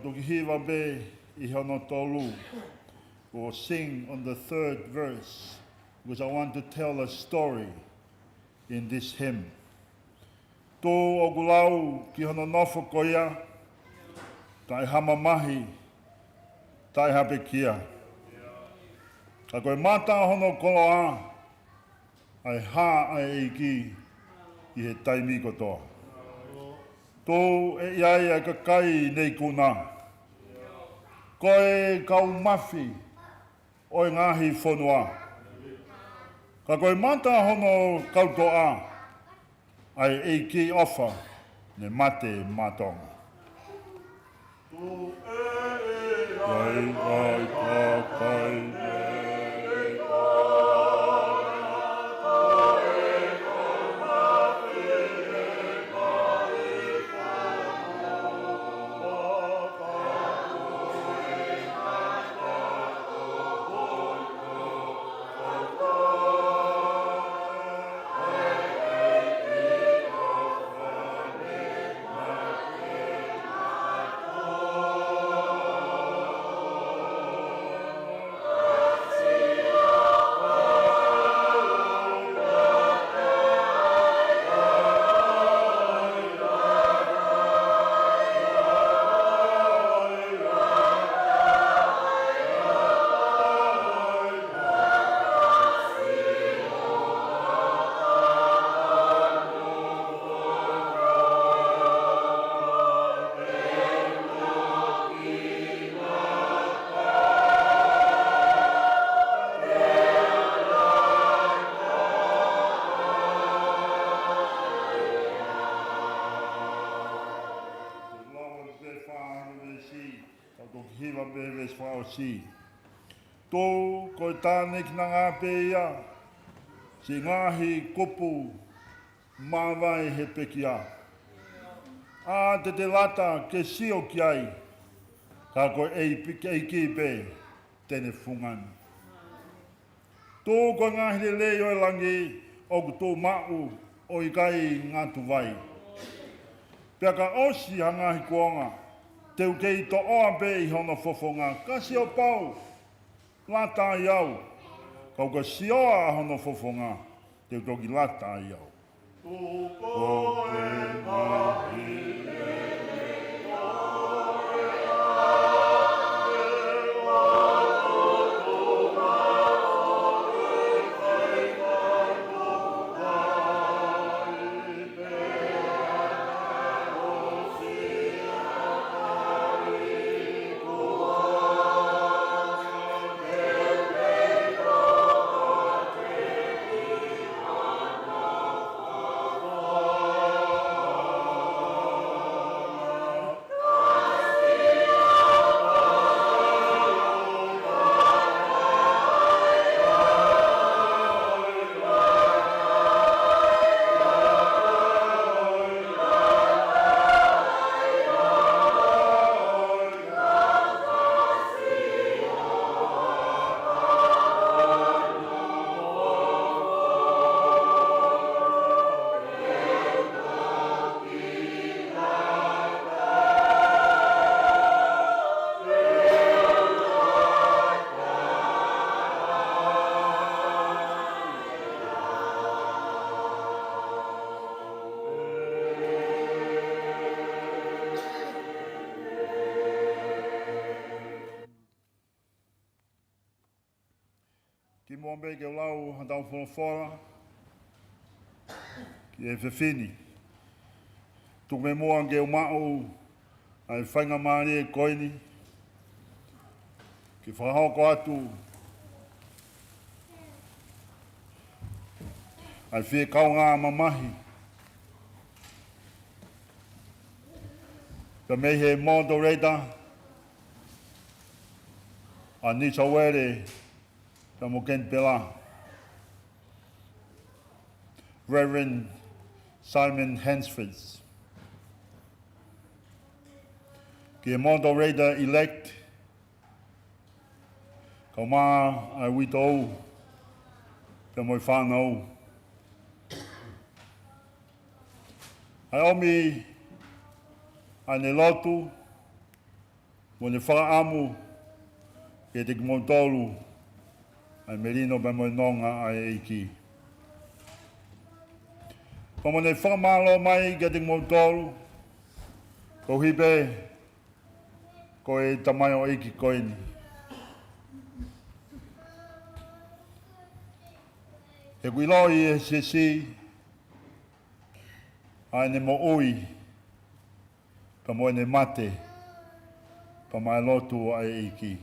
Toki hiva pē ʻi hono tolu. We'll sing on the third verse, because I want to tell a story in this hymn. Tuʻu ʻoku lau ki hono nofo ko ia, taʻe ha mamahi, taʻe ha pekia. Ka ko e mata hono koloa, ʻa e hā ʻa e ʻEiki ʻi he taimi kotoa. Tuʻu ʻe ʻi ai ʻa e kakai ne ikuna, ko e kau mafi ʻo e ngaahi fonua. Ka ko e mata hono kau toʻa, ʻa e ʻEiki ʻofa ne mate maʻa Tonga. Ai, ai, kakai. Tau toki hiva pē veesi fakaʻosi. Tuʻu ko e tānekinanga pē ia, siʻi ngaahi kupu māvae he pekia. ʻA te te lata ke sio ki ai, ka ko e ʻEiki pē te ne fungani. Tuʻu ko e ngaahi lelei ʻo e langi ʻoku tuʻumaʻu ʻo ʻikai ngatu vai. Pea ka ʻosi ha ngaahi kuonga, te u kei toʻoa pē ʻi hono fofonga, ka sio pau, lata ai au. Ka ʻoka sioa hono fofonga, te u toki lata ai au. Ko e ngaahi Kimuʻa pē ke u lau haʻatau folofola ki he efiafi ni. Tuku muʻa ke u maʻu ʻa e faingamālie ko eni ke fakahoko atu ʻa e fie kaungā mamahi pea mei he moderator ʻa Nisauele pea mo Kenipela, Reverend Simon Hansford. Ki he moderator elect, kae ʻumaʻā ʻa e uitou pea mo e fānau. ʻA e ʻomi ʻa e lotu, Mo ne fakaʻamu kiate kimoutolu ʻa e melino pea mo e nonga ʻa e ʻEiki. Pea mo ne fakamālō mai kiate kimoutolu koeʻuhi pē ko e tamaioʻeiki ko eni. He ʻoku ʻiloʻi ʻe he siasi ʻa ʻene moʻui, pea mo ʻene mate, pea mo e lotu ʻa e ʻEiki.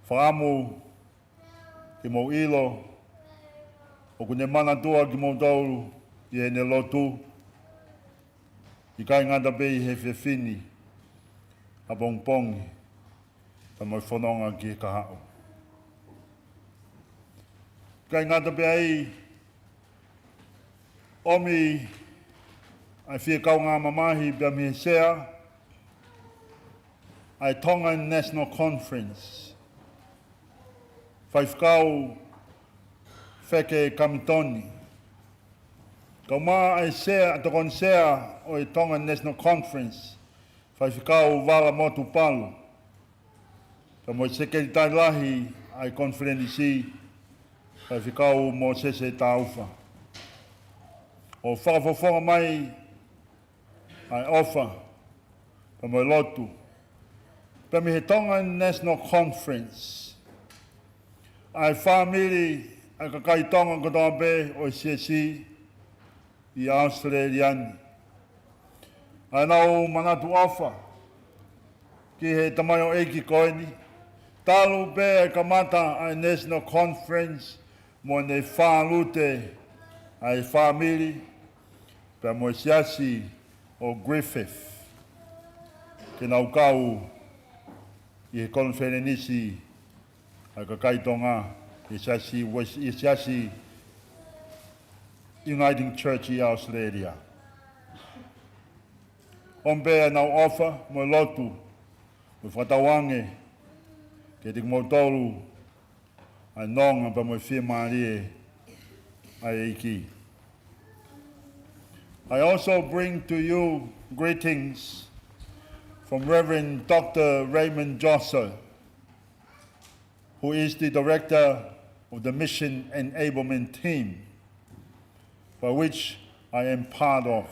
Fakaʻamu ke mou ʻilo ʻoku ne manatua kimoutolu ʻi heʻene lotu, ʻikai ngata pē ʻi he efiafi ni, ʻapongipongi, pea mo e fononga ki he kahaʻu. ʻIkai ngata pē ai, ʻomi ʻa e fie kaungā mamahi pea mei he sea ʻa e Tongan National Conference, Faifekau Feke Kamitoni. Kae ʻumaʻā ʻa e sea, ʻa e tokoni sea ʻo e Tongan National Conference, Faifekau Vala Motu Palu, pea mo e Sekelitali Lahi ʻa e konifelenisi, Faifekau Mōsese Taufa, ʻo fakafofonga mai ʻa e ʻofa, pea mo e lotu, pea mei he Tongan National Conference, ʻa e fāmili, ʻa e kakai Tonga kotoa pē ʻo e siasi ʻi ʻAositelēlia ni, ʻa ʻenau manatu ʻofa ki he tamaioʻeiki ko eni, talu pē ʻa e kamata ʻa e National Conference mo ʻene fālute ʻa e fāmili pea mo e siasi ʻo Griffith, ke nau kau ʻi he konifelenisi ʻa e kakai Tonga ʻi he siasi Wes-, ʻi he siasi Uniting Church ʻi ʻAositelēlia. ʻOmi pē ʻenau ʻofa mo e lotu, mo e fakatauange kiate kimoutolu ʻa e nonga pea mo e fiemālie ʻa e ʻEiki. I also bring to you greetings from Reverend Doctor Raymond Josso, who is the director of the Mission Enablement Team, by which I am part of.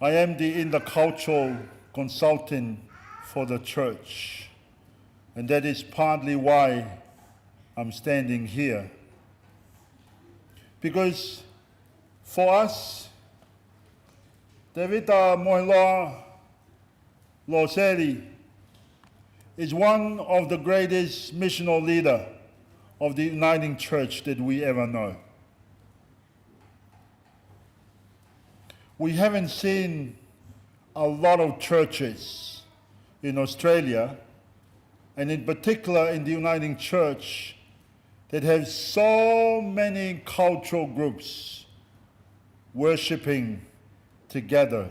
I am the intercultural consultant for the church, and that is partly why I'm standing here. Because for us, Tevita Moheloa Loseli is one of the greatest missional leader of the Uniting Church that we ever know. We haven't seen a lot of churches in Australia, and in particular in the Uniting Church, that have so many cultural groups worshipping together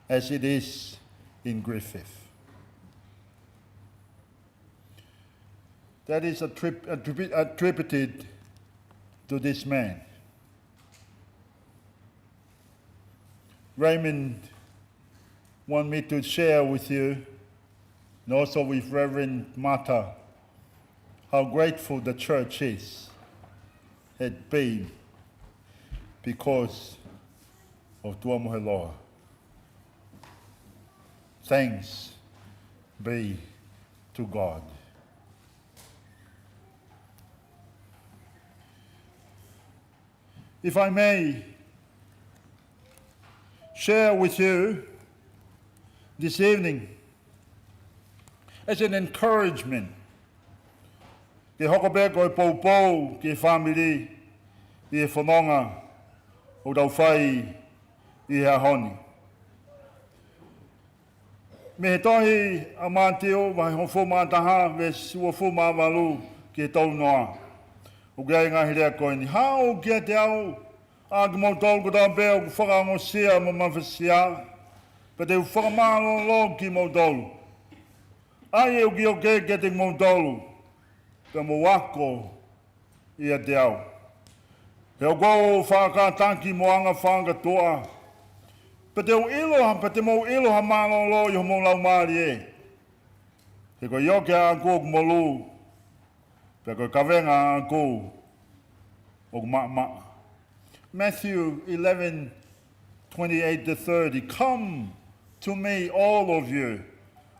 as it is in Griffith. That is attrib-, attribu-, attributed to this man. Raymond want me to share with you, and also with Reverend Mata, how grateful the church is, had been, because of Tuamoheloa. Thanks be to God. If I may share with you this evening as an encouragement, ke hoko pē ko e poupou ki he fāmili ʻi he fononga ʻoku tau fai ʻi he ʻaho ni. Mei he tohi ʻa Mātiu, vahe hongofulu mā taha, veesi uofulu mā valu ki he tolu noa. ʻOku ʻi ai e ngaahi lea ko eni: Haʻu kiate au, ʻa kimoutolu kotoa pē ʻoku fakaongosia mo mafasia, pea te u fakamālōlō kimoutolu. ʻAi e ʻū kioke kiate kimoutolu, pea mou ako ʻiate au. He ʻoku ou faʻa kātaki mo anga fakakātoa, Pea te u ʻilo ha, pea te mou ʻilo ha mālōlō ʻi homou laumālie. He ko e ioke ʻaʻaku ʻoku molū, pea ko e kavenga ʻaʻaku ʻoku maʻamaʻa. Matthew eleven twenty-eight to thirty. Come to me, all of you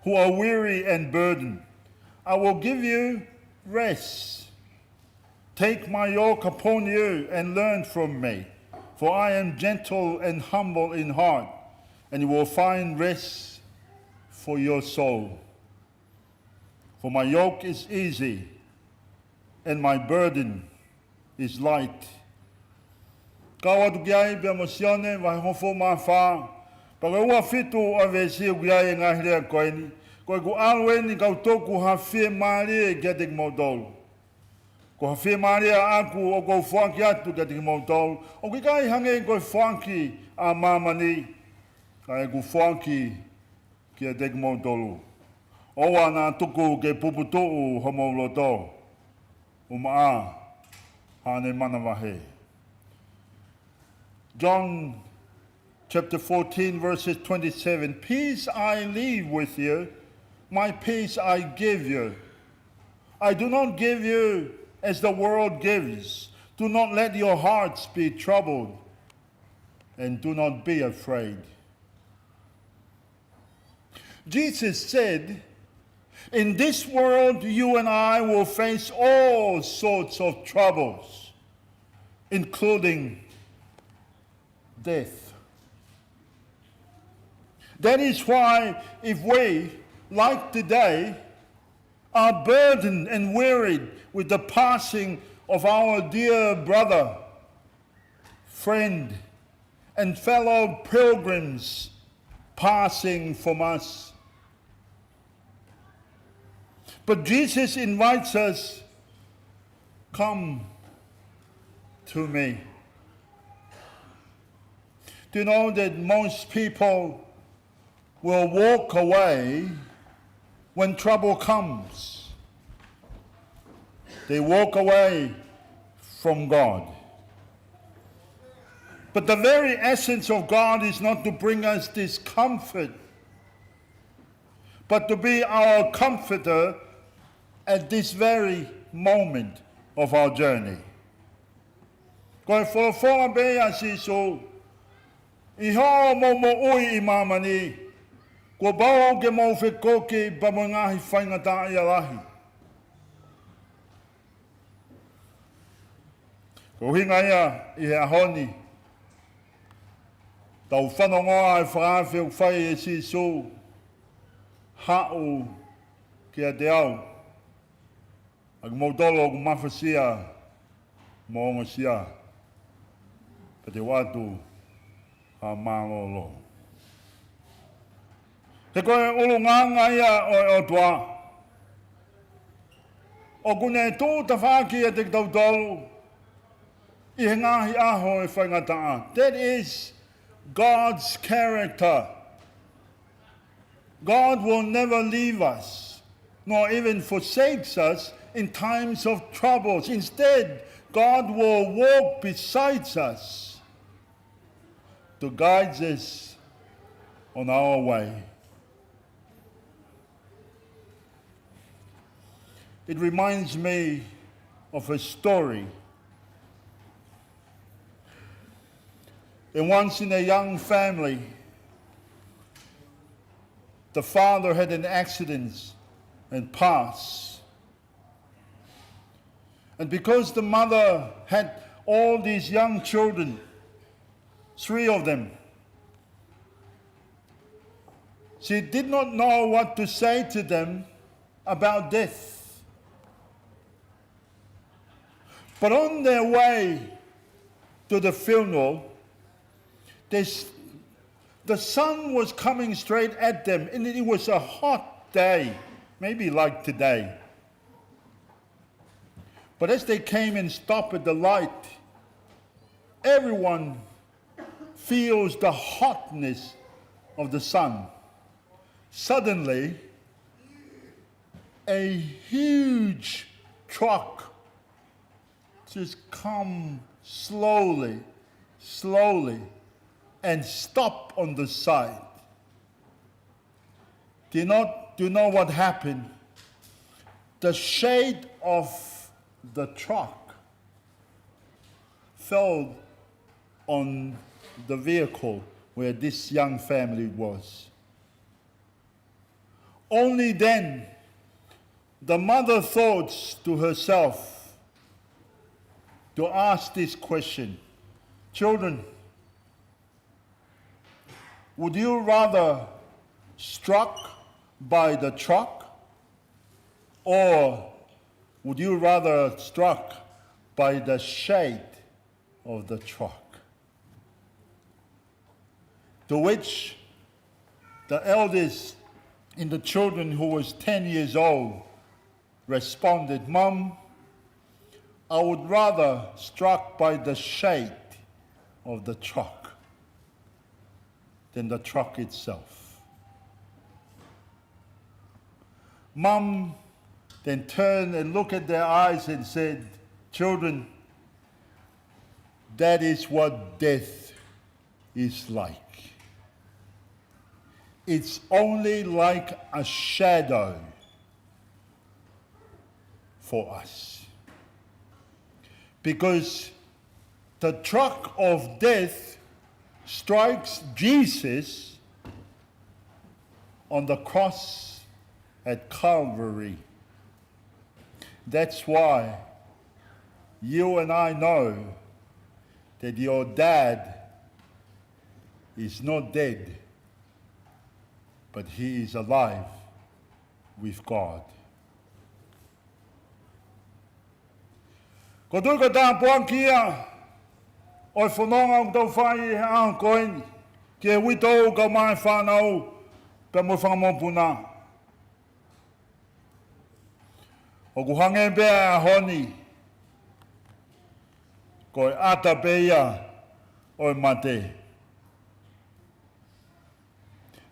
who are weary and burdened. I will give you rest. Take my yoke upon you and learn from me, for I am gentle and humble in heart, and you will find rest for your soul. For my yoke is easy and my burden is light. Kau atu ki ai pea mo Sione, vahe hongofulu mā fā, pea ko e ua fitu ʻa e veesi ʻoku ʻi ai e ngaahi lea ko eni. Ko ʻeku ʻalu eni kau toku ha fiemālie kiate kimoutolu. Ko ha fiemālie ʻaʻaku ʻoku ou foaki atu kiate kimoutolu. ʻOku ʻikai hangē ko e foaki ʻa māmani, ka ʻeku foaki kiate kimoutolu. ʻOua naʻa tuku ke puputuʻu homou loto, ʻumaʻā haʻane manavahē. John chapter fourteen, verses twenty-seven. Peace I leave with you, my peace I give you. I do not give you as the world gives. Do not let your hearts be troubled, and do not be afraid. Jesus said, in this world, you and I will face all sorts of troubles, including death. That is why, if we, like today, are burdened and wearied with the passing of our dear brother, friend, and fellow pilgrims passing from us. But Jesus invites us, come to me. Do you know that most people will walk away when trouble comes? They walk away from God. But the very essence of God is not to bring us discomfort, but to be our comforter at this very moment of our journey. Ko e folofola pē ʻa Sīsū, ʻi hoʻomou moʻui ʻi māmani, kuo pau ke mou fekoki pea mo e ngaahi faingataʻaʻia lahi. Ko e ʻuhinga ia ʻi he ʻaho ni, tau fanongoa e fakaafe ʻoku fai ʻe Sīsū, haʻu kiate au, ʻa kimoutolu ʻoku mafasia mo ongosia, pea te u ʻoatu ha mālōlō. He ko e ʻulungaanga ia ʻo e ʻOtua. ʻOku ne tuʻu tafaʻaki ʻiate kitautolu ʻi he ngaahi ʻaho ʻo e faingataʻa. That is God's character. God will never leave us, nor even forsakes us in times of troubles. Instead, God will walk beside us to guide us on our way. It reminds me of a story. And once in a young family, the father had an accident and passed. And because the mother had all these young children, three of them, she did not know what to say to them about death. But on their way to the funeral, they s-, the sun was coming straight at them, and it was a hot day, maybe like today. But as they came and stopped at the light, everyone feels the hotness of the sun. Suddenly, a huge truck just come slowly, slowly and stop on the side. Do you not, do you know what happened? The shade of the truck fell on the vehicle where this young family was. Only then, the mother thought to herself to ask this question, "Children, would you rather struck by the truck, or would you rather struck by the shade of the truck?" To which the eldest in the children, who was ten years old, responded, "Mum, I would rather struck by the shade of the truck than the truck itself." Mum then turned and looked at their eyes and said, "Children, that is what death is like. It's only like a shadow for us." Because the truck of death strikes Jesus on the cross at Calvary. That's why you and I know that your dad is not dead, but he is alive with God. Ko e tui ko e tāpuaki ia ʻo e fononga ʻoku tau fai he ʻaho ko eni ki he uitou kae ʻumaʻā e fānau pea mo e fanga mokopuna. ʻOku hangē pē ʻa e ʻaho ni ko e ʻata pē ia ʻo e mate.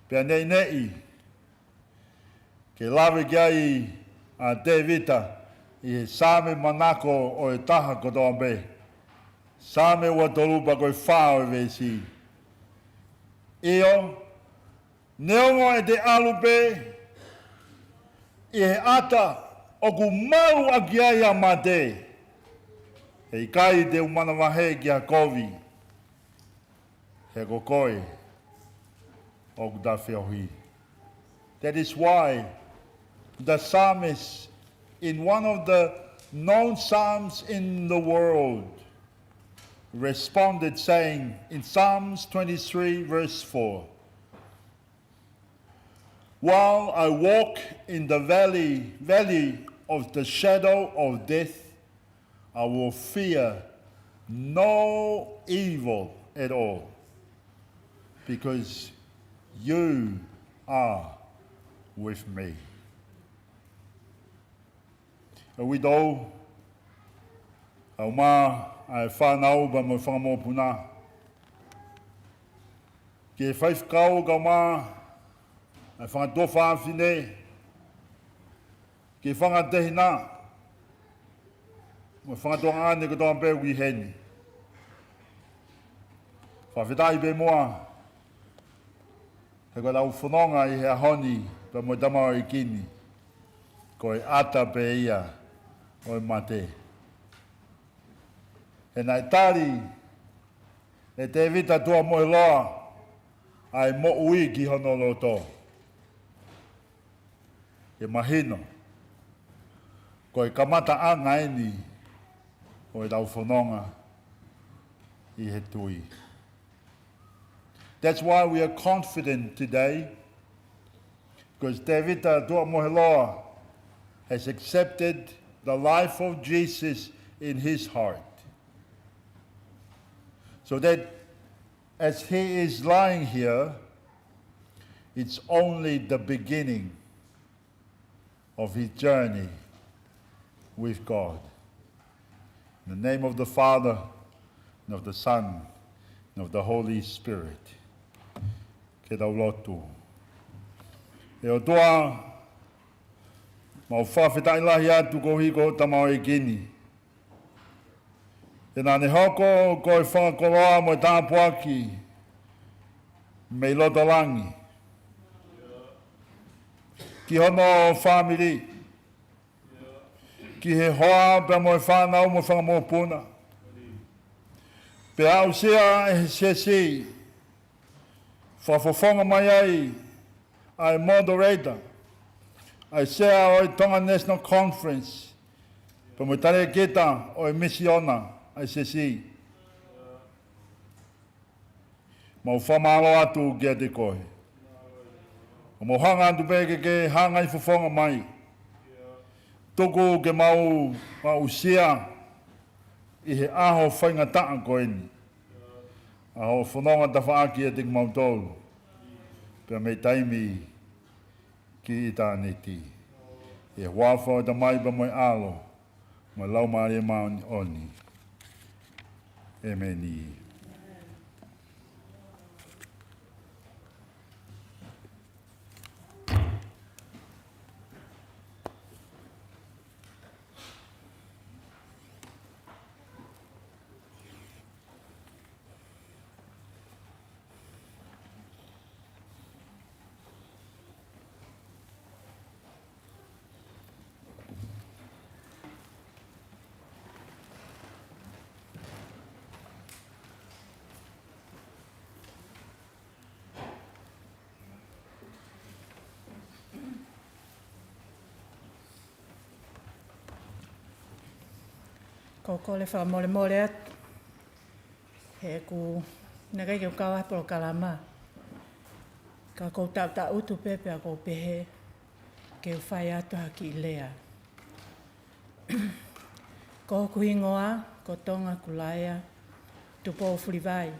Pea neʻineʻi ke lave ki ai ʻa Tēvita ʻi he Saame manako ʻo e taha kotoa pē, Saame ua tolu pea ko e fā ʻo e veesi. ʻIo, neongo ʻete ʻalu pē ʻi he ʻata ʻoku malu ʻaki ai ʻa mate, heʻikai te u manavahē ki ha kovi, he ko koe ʻoku ta feohi. That is why the psalmist, in one of the known psalms in the world, responded saying, in Psalms twenty-three verse four, "While I walk in the valley, valley of the shadow of death, I will fear no evil at all, because you are with me." ʻE uitou, kae ʻumaʻā e fānau pea mo e fanga mokopuna, ki he faifekau kae ʻumaʻā e fanga tuofāfine, ki he fanga tehina mo e fanga tuongaʻane kotoa pē ʻoku ʻi heni. Fakafetaʻi pē muʻa he ko ʻetau fononga ʻi he ʻaho ni pea mo e tamaioʻeiki ni, ko e ʻata pē ia ʻo e mate. He naʻe tali ʻe Tēvita Tuʻamoheloa ʻa e moʻui ki hono loto. Ke mahino, ko e kamataʻanga eni ʻo ʻetau fononga ʻi he tui. That's why we are confident today, because Tēvita Tuʻamoheloa has accepted the life of Jesus in his heart. So that as he is lying here, it's only the beginning of his journey with God. In the name of the Father, and of the Son, and of the Holy Spirit. Ke tau lotu. ʻE ʻOtua, mau fakafetaʻi lahi atu koeʻuhi ko e tamaioʻeiki ni. He naʻa ne hoko ko e fakakoloa mo e tāpuaki mei loto langi ki hono fāmili, ki he hoa pea mo e fānau mo e fanga mokopuna. Pea aʻusia ʻe he siasi, fakafofonga mai ai ʻa e moderator, ʻa e sea ʻo e Tonga National Conference, pea mo e talēkita ʻo e misiona ʻa e siasi. Mau fakamālō atu kiate koe. ʻO mau hanga atu pē ke ke hangai fofonga mai. Tuku ke mau aʻusia ʻi he ʻaho faingataʻa ko eni ʻa hoʻo fononga tafaʻaki ʻiate kimautolu, pea mei taimi ki ʻitāniti. ʻI he huafa ʻo e Tamai pea mo e ʻAlo mo e Laumālie Māʻoniʻoni. ʻEmeni. Ko e kole fakamolemole atu, he ʻoku ʻikai ke u kau ai he polokalama. Ka ʻoku ou taʻutaʻutu pē pea ʻoku ou pehē ke u fai atu ha kiʻi lea. Ko hoku hingoa ko Tonga Kulaea Tupou Fulivai.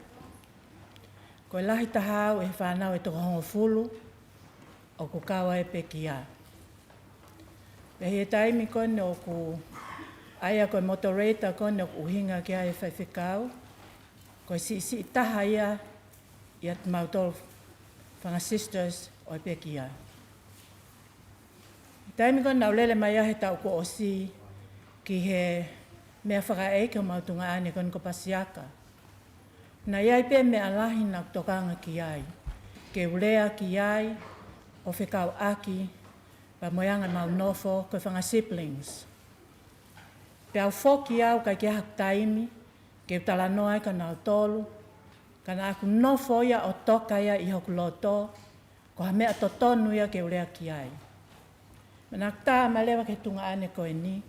Ko e lahi taha au ʻi he fānau ʻe toko hongofulu ʻoku kau ai e pekia. Pea ʻi he taimi ko eni ʻoku ʻi ai au ko e moderator ko eni ʻoku ʻuhinga ki ai e faifekau, ko e siʻisiʻi taha ia ʻiate kimautolu fanga sisters ʻo e pekia. Taimi ko ē naʻa ku lele mai ai he taʻu kuo ʻosi ki he meʻa fakaʻeiki ʻo homau tuongaʻane ko eni ko Pasiaka, naʻe ʻi ai pē meʻa lahi naʻa ku tokanga ki ai, ke u lea ki ai, ʻo fekauʻaki pea mo e anga ʻemau nofo ko e fanga siblings. Pea u foki au ʻikai ke ʻi ai haku taimi ke u talanoa ai kia nautolu, ka naʻa ku nofo ia ʻo toka ia ʻi hoku loto, ko ha meʻa totonu ia ke u lea ki ai. Pea naʻa ku tā mai leva ki he tuongaʻane ko eni,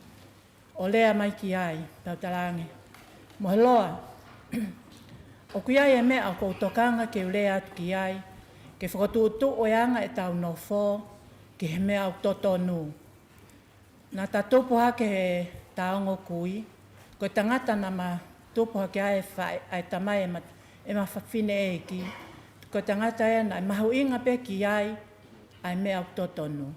ʻo lea mai ki ai, pea u talaange, Moheloa, ʻoku ʻi ai e meʻa ʻoku ou tokanga ke u lea atu ki ai, ke fokotuʻutuʻu e anga ʻetau nofo ki he meʻa ʻoku totonu. Naʻa ta tupu hake he ta ongo kui, ko e tangata naʻa ma tupu hake ai e fa-, ʻa e tamai ʻema, ʻema fafine ʻeiki, ko e tangata ia naʻe mahuʻinga pē ki ai ʻa e meʻa ʻoku totonu.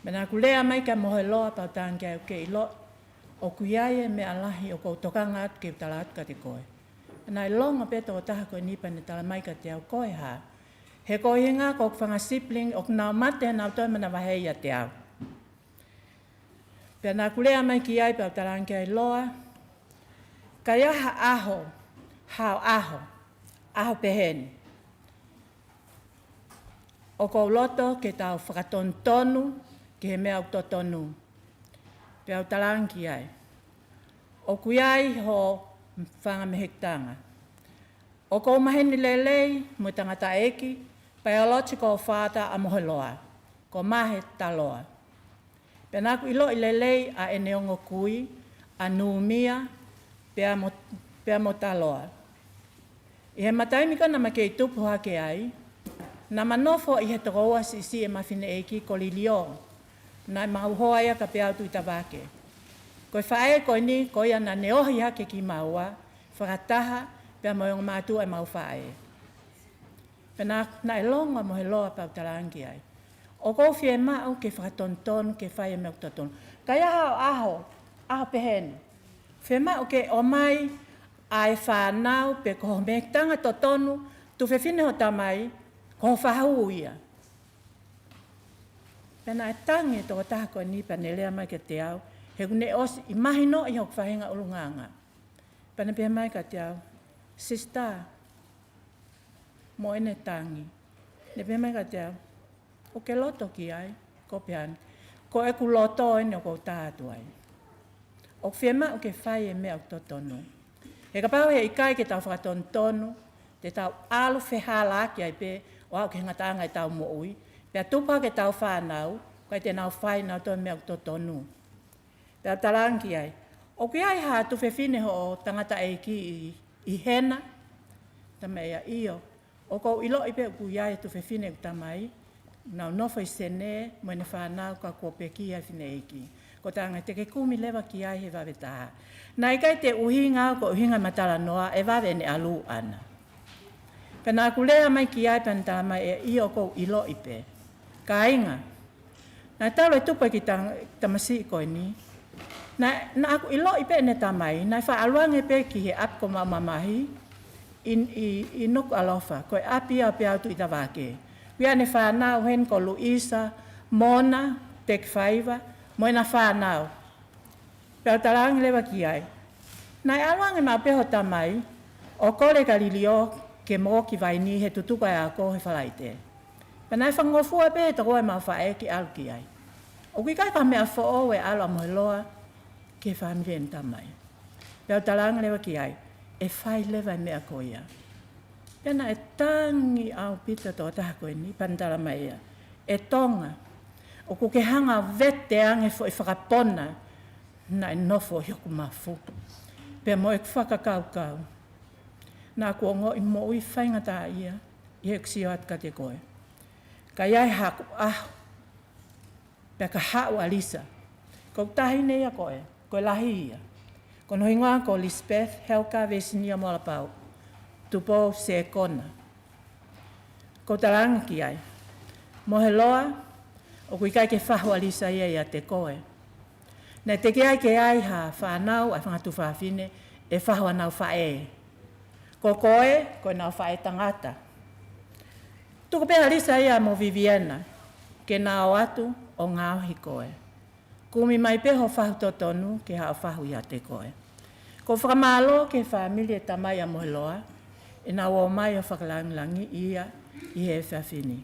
Pea naʻa ku lea mai kia Moheloa pea u talaange ki ai, ʻOku ke ʻilo, ʻoku ʻi ai e meʻa lahi ʻoku ou tokanga atu ke u tala atu kiate koe. Pea naʻe longo pē tokotaha ko eni pea ne tala mai kiate au, Ko e hā? He ko e ʻuhinga ko hoku fanga sibling ʻoku nau mate nautolu ʻi he manavahē ʻiate au. Pea naʻa ku lea mai ki ai pea u talaange ki ai, Loa, ka ʻi ai ha ʻaho, haʻo ʻaho, ʻaho pehē ni, ʻoku ou loto ke tau fakatonutonu ki he meʻa ʻoku totonu. Pea u talaange ki ai, ʻOku ʻi ai hoʻo fanga mehekitanga. ʻOku ou maheni lelei mo e tangataʻeiki, biological father ʻa Moheloa, ko Mahe Taloa. Pea naʻa ku ʻiloʻi lelei ʻa ʻene ongo kui, ʻa Nūmia, pea mo, pea mo Taloa. ʻI he ma taimi ko ē naʻa ma kei tupu hake ai, naʻa ma nofo ʻi he tokoua siʻisiʻi ʻema fineʻeiki ko Lilio, naʻa mau hoa ia kae pehē au Tuʻitavake. Ko e faʻē ko eni, ko ia naʻa ne ohi hake kimaua, fakataha pea mo e ongo mātuʻa ʻemau faʻē. Pea naʻe longo ʻa Moheloa pea u talaange ki ai, ʻOku ou fiemaʻu ke fakatonutonu ke fai e meʻa ʻoku totonu. Ka ʻi ai haʻo ʻaho, ʻaho pehē ni, fiemaʻu ke ʻomai ʻa e fānau pe ko hoʻo mehekitanga totonu, tuofefine hoʻo tamai, ko hoʻo fahu ia. Pea naʻe tangi e tokotaha ko eni pea ne lea mai kiate au, he kuo ne ʻosi ʻi mahino ʻi hoku faʻahinga ʻulungaanga. Pea ne pehē mai kiate au, Sister, mo ʻene tangi. Ne pehē mai kiate au, ʻoku ke loto ki ai? Ko u pehē ange, ko ʻeku loto eni ʻoku ou tā atu ai. ʻOku fiemaʻu ke fai e meʻa ʻoku totonu. He kapau he ʻikai ke tau fakatonutonu, te tau ʻalu fehālaaki ai pē ʻo aʻu ki he ngataʻanga ʻetau moʻui, pea tupu hake ʻetau fānau, ʻikai te nau fai nautolu e meʻa ʻoku totonu. Pea u talaange ki ai, ʻoku ʻi ai ha tuofefine hoʻo tangataʻeiki ʻi, ʻi hena? Tala mai ʻe ia, ʻio. ʻOku ou ʻiloʻi pē ʻoku ʻi ai e tuofefine ʻeku tamai, nau nofo ʻi Senē mo ʻene fānau ka kuo pekia e fineʻeiki. Ko u talaange, te ke kumi leva ki ai he vave taha. Naʻe ʻikai te u ʻuhinga au ko e ʻuhinga e matalanoa e vave ʻene ʻalu ʻana. Pea naʻa ku lea mai ki ai pea ne tala mai ʻe ia, ʻio, ʻoku ou ʻiloʻi pē. Kāinga, naʻe talu e tupu e kiʻi tang-, tamasiʻi ko eni. Naʻe, naʻa ku ʻiloʻi pē ʻene tamai, naʻe faʻa ʻalu ange pē ki he ʻapi ko maʻu mamahi ʻi, ʻi, ʻi Nukuʻalofa, ko e ʻapi ia ʻo Peau Tuʻitavake. ʻOku ʻi ai ʻene fānau heni ko Luisa, Mona, Tekifaiva, mo ʻena fānau. Pea u talaange leva ki ai, naʻe ʻalu ange maʻu pē ho tamai ʻo kole kia Liliō ke mo ki Vainī he tutuku ʻa e ako he Falaite. Pea naʻe fakangofua pē he tokoua ʻemau faʻē ke ʻalu ki ai. ʻOku ʻikai ko ha meʻa foʻou e ʻalu ʻa Moheloa ki he fāmili ʻene tamai. Pea u talaange leva ki ai, ʻe fai leva e meʻa ko ia. Pea naʻe tangi ʻaupito e tokotaha ko eni, pea ne tala mai ʻe ia, ʻe Tonga, ʻoku ke hanga ʻo vete ange e foʻi fakapona naʻe nofo ʻi hoku mafu, pea mo ʻeku fakakaukau. Naʻa ku ongoʻi moʻui faingataʻaʻia ʻi heʻeku sio atu kiate koe. Ka ʻi ai haku ʻaho, pea ka haʻu ʻa Lisa. Ko hoku taʻahine ia ko ē, ko e lahi ia. Ko hono hingoa ko Lisbeth Helga Vesinia Molapau Tupou Sekona. Ko u talaange ki ai, Moheloa, ʻoku ʻikai ke fahu ʻa Lisa ia ʻiate koe. Naʻe teʻeki ai ke ʻi ai ha fānau ʻa e fanga tuofefine ʻe fahu ʻenau faʻē. Ko koe, ko ʻenau faʻē tangata. Tuku pē ʻa Lisa ia mo Viviana ke na ō atu ʻo ngaohi koe. Kumi mai pē ho fahu totonu ke haʻu ʻo fahu ʻiate koe. Ko u fakamālō ki he fāmili e tamai ʻa Moheloa, ʻenau ō mai ʻo fakalangilangiʻi ia ʻi he efiafi ni.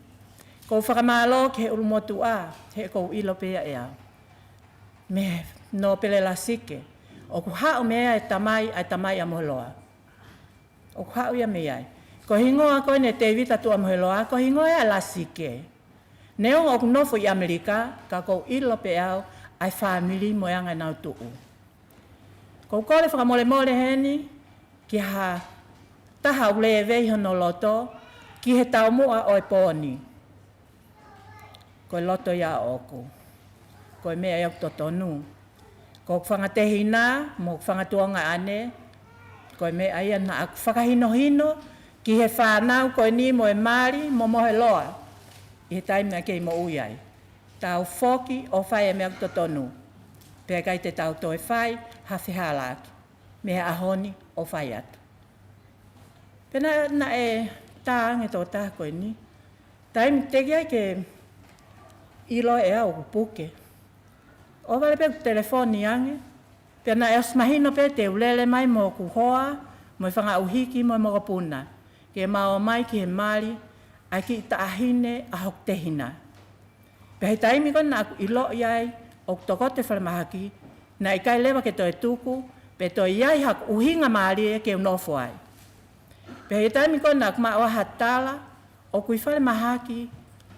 Ko u fakamālō ki he ʻulumotuʻa, he ʻoku ou ʻilo pē ia ʻe au, mei Nōpele Lasike, ʻoku haʻu mei ai e tamai, ʻa e tamai ʻa Moheloa. ʻOku haʻu ia mei ai. Ko e hingoa ko eni ʻe Tēvita Tuʻamoheloa, ko e hingoa ia ʻa Lasike. Neongo ʻoku nofo ʻi ʻAmelika, ka ʻoku ou ʻilo pē au ʻa e fāmili mo e anga ʻenau tuʻu. Ko u kole fakamolemole heni ki ha taha ʻoku lēvei hono loto ki he taumuʻa ʻo e pō ni. Ko e loto ia ʻoʻoku. Ko e meʻa ia ʻoku totonu. Ko hoku fanga tehina mo hoku fanga tuongaʻane, ko e meʻa ia naʻa ku fakahinohino ki he fānau ko eni mo e mali mo Moheloa ʻi he taimi naʻe kei moʻui ai. Tau foki ʻo fai e meʻa ʻoku totonu. Pea ʻikai te tau toe fai ha fehālaaki mei he ʻaho ni ʻo fai atu. Pea naʻe, naʻe tā ange e tokotaha ko eni. Taimi teʻeki ai ke ʻilo ʻe au ʻoku puke. ʻOhovale pē ʻeku telefoni ange. Pea naʻe ʻosi mahino pē te u lele mai mo hoku hoa, mo e fanga ʻuhiki, mo e mokopuna, ke ma ō mai ki he mali ʻa e kiʻi taʻahine ʻa hoku tehina. Pea he taimi ko ē naʻa ku ʻiloʻi ai ʻoku tokoto e falemahaki, naʻe ʻikai leva ke toe tuku, pe toe ʻi ai haku ʻuhinga mālie ke u nofo ai. Pea he taimi ko ē naʻa ku maʻu ai ha tala ʻoku ʻi falemahaki,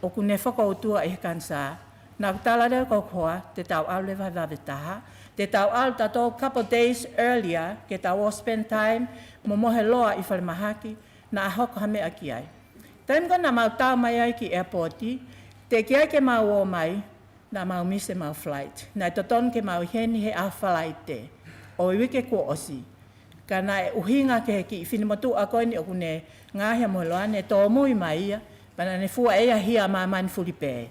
ʻoku ne fokoutua ʻi he kanisā, naʻa ku tala leva ki hoku hoa, te tau ʻalu leva he vave taha, te tau ʻalu tautolu couple days earlier, ke tau ō spend time mo Moheloa ʻi falemahaki, naʻa hoko ha meʻa ki ai. Taimi ko ē naʻa mau tau mai ai ki ʻeapooti, teʻeki ai ke mau ō mai, naʻa mau miss ʻemau flight. Naʻe totonu ke mau ʻi heni he ʻaho Falaite ʻo e uike kuo ʻosi. Ka naʻe ʻuhinga ki he kiʻi finemotuʻa ko eni ʻoku ne ngaohi ʻa Moheloa, ne tōmui mai ia, pea naʻa ne fua ʻe ia hia ʻa māmani fulipē.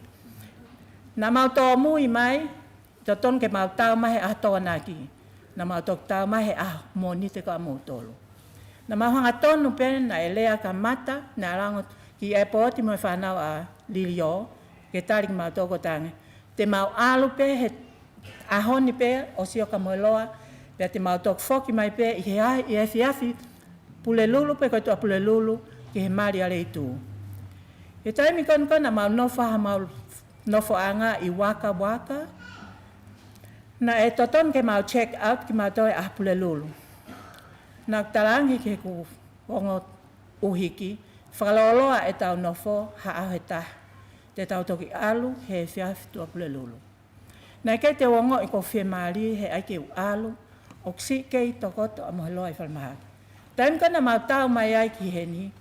Naʻa mau tōmui mai, totonu ke mau tau mai he ʻaho Tokonaki. Naʻa mau toki tau mai he ʻaho Mōnite ko ē ʻamoutolu. Naʻa mau hangatonu pē naʻe lea kamata, naʻe ʻalu ange ki ʻeapooti mo e fānau ʻa Liliō, ke tali kimautolu, ko u talaange, te mau ʻalu pē he ʻaho ni pē ʻo sio kia Moheloa, pea te mau toki foki mai pē ʻi he ʻaho, ʻi he efiafi Pulelulu pē ko e Tuʻapulelulu, ki he mali ʻa Leitū. ʻI he taimi ko eni ko ē naʻa mau nofo ai ʻi haʻamau nofoʻanga ʻi Waka Waka, naʻe totonu ke mau check out kimautolu ʻi he ʻaho Pulelulu. Naʻa ku talaange ki heʻeku ongo ʻuhiki, fakalōloa ʻetau nofo ha ʻaho ʻe taha, te tau toki ʻalu he efiafi Tuʻapulelulu. Naʻe ʻikai te u ongoʻi ʻoku ou fiemālie he ʻai ke u ʻalu, ʻoku siʻi kei tokoto ʻa Moheloa ʻi falemahaki. Taimi ko ē naʻa mau tau mai ai ki heni,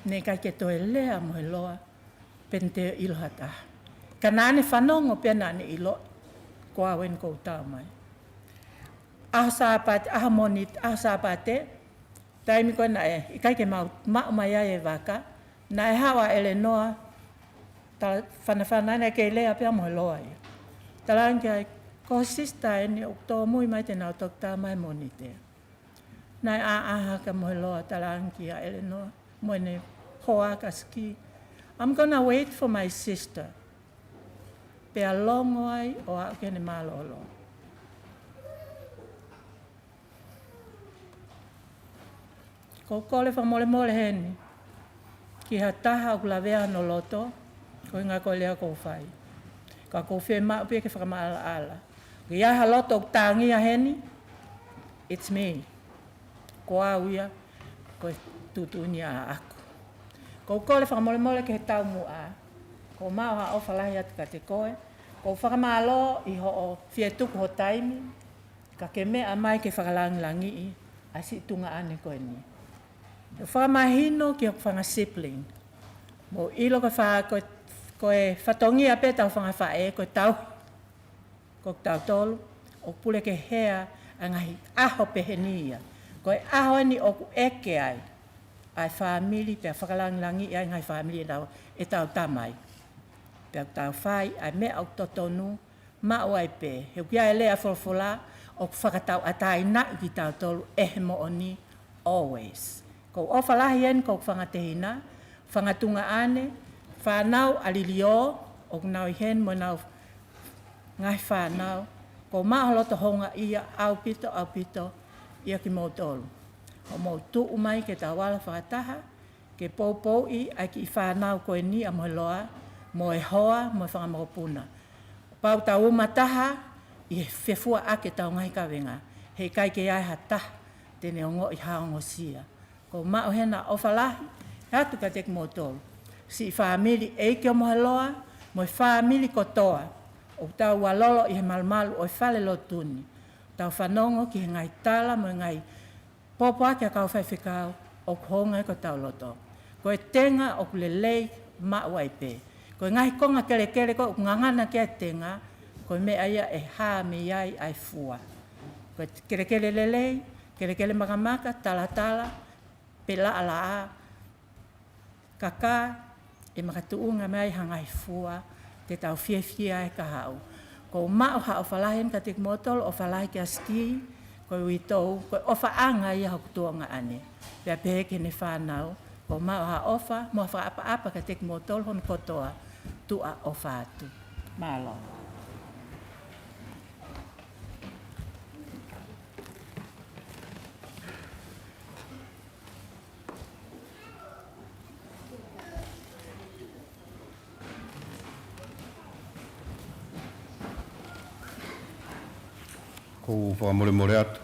naʻe ʻikai ke toe lea ʻa Moheloa, pe naʻe toe ʻilo ha taha. Ka naʻa ne fanongo pea naʻa ne ʻilo ko au eni ʻoku ou tau mai. ʻAho Sāpate, ʻaho Mōnite, ʻaho Sāpate, taimi ko ē naʻe ʻikai ke mau maʻu mai ai e vaka, naʻe haʻu ʻa ʻElenoa, tala fanafana, naʻe kei lea pē ʻa Moheloa ia. Talaange ki ai, ko ho sister eni ʻoku tōmui mai, te nau toki tau mai Mōnite. Naʻe ʻāʻā hake ʻa Moheloa, talaange kia ʻElenoa mo ʻene hoa kia Siki, "I'm gonna wait for my sister." Pea longo ai ʻo aʻu ki heʻene mālōlō. ʻOku ou kole fakamolemole heni ki ha taha ʻoku lavea hono loto, koeʻuhinga ko e lea ʻoku ou fai. Ka ʻoku ou fiemaʻu pē ke fakamaʻalaʻala. ʻOku ʻi ai ha loto ʻoku tangia heni, it's me. Ko au ia, ko e tuʻutuʻuni ʻaʻaku. ʻOku ou kole fakamolemole ki he taumuʻa. ʻOku ou maʻu ha ʻofa lahi atu kiate koe. ʻOku ou fakamālō ʻi hoʻo fie tuku ho taimi, kae ke meʻa mai ke fakalangilangiʻi ʻa e siʻi tuongaʻane ko eni. ʻOku ou fakamahino ki hoku fanga sibling. Mou ʻilo ko e fa-, ko e, ko e fatongia pē ʻetau fanga faʻē, ko e tau, ko kitautolu, ʻoku pule ke hea ʻa e ngaahi ʻaho pehē ni ia. Ko e ʻaho eni ʻoku ʻeke ai ʻa e fāmili, pea fakalangilangiʻi ai e ngaahi fāmili ʻetau, ʻetau tamai. Pea ʻoku tau fai ʻa e meʻa ʻoku totonu, maʻu ai pē, he ʻoku ʻi ai e lea folofola, ʻoku fakatauʻatāinaʻi kitautolu ʻe he moʻoni, always. ʻOku ou ʻofa lahi eni ki hoku fanga tehina, fanga tuongaʻane, fānau ʻa Liliō, ʻoku nau ʻi heni mo ʻenau ngaahi fānau, ʻoku ou maʻu ha loto houngaʻia ʻaupito, ʻaupito, ʻia kimoutolu. ʻOku mou tuʻu mai ke tau ala fakataha, ke poupouʻi ʻa e kiʻi fānau ko eni ʻa Moheloa, mo e hoa, mo e fanga mokopuna. Pau tau uma taha ʻi he fefuaʻaki ʻetau ngaahi kavenga, he ʻikai ke ʻi ai ha taha te ne ongoʻi ha ongosia. ʻOku ou maʻu heni ha ʻofa lahi atu kiate kimoutolu, siʻi fāmili ʻeiki ʻo Moheloa, mo e fāmili kotoa ʻoku tau ʻalolo ʻi he malumalu ʻo e falelotu ni, tau fanongo ki he ngaahi tala mo e ngaahi pōpoaki ʻa e kau faifekau, ʻoku hounga ai ko hotau loto. Ko e tenga ʻoku lelei maʻu ai pē. Ko e ngaahi konga kelekele ko ē ʻoku ngangana ki ai e tenga, ko e meʻa ia ʻe hā mei ai ʻa e fua. Ko e kelekele lelei, kelekele makamaka, talatala, pe laʻalaʻā, kakā, ʻe makatuʻunga mai ha ngaahi fua te tau fiefia ai he kahaʻu. ʻOku ou maʻu ha ʻofa lahi eni kiate kimoutolu, ʻofa lahi kia Siki, ko e uitou, ko e ʻofaʻanga ia hoku tuongaʻane. Pea pehē ki heʻene fānau, ʻoku ou maʻu ha ʻofa, mo ha fakaʻapaʻapa kiate kimoutolu hono kotoa, tuʻa ʻofa atu. Mālō. ʻOku ou fakamolemole atu.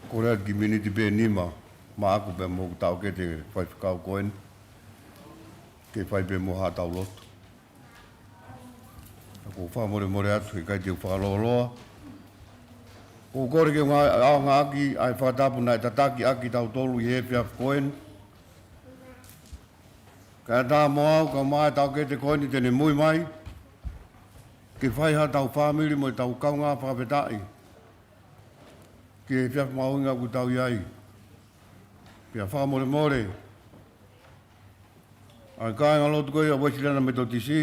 Kole atu ki he miniti pē ʻe nima, maʻaku pea mo hoku taʻokete faifekau ko eni. Ke fai pē mo haʻatau lotu. ʻOku ou fakamolemole atu, he ʻikai te u fakalōloa. ʻOku ou kole ke u ngā-, ʻaongaʻaki ʻa e fakatapu naʻe tataki ʻaki kitautolu ʻi he efiafi ko eni. Kae ʻatā mo au, kae ʻumaʻā e taʻokete ko eni te ne muimui mai, ke fai haʻatau fāmili mo ʻetau kaungā fakafetaʻi ki he efiafi mahuʻinga ʻoku tau ʻi ai. Pea fakamolemole ʻa e kāingalotu ko ia ʻo e Uēsiliana Metotisi,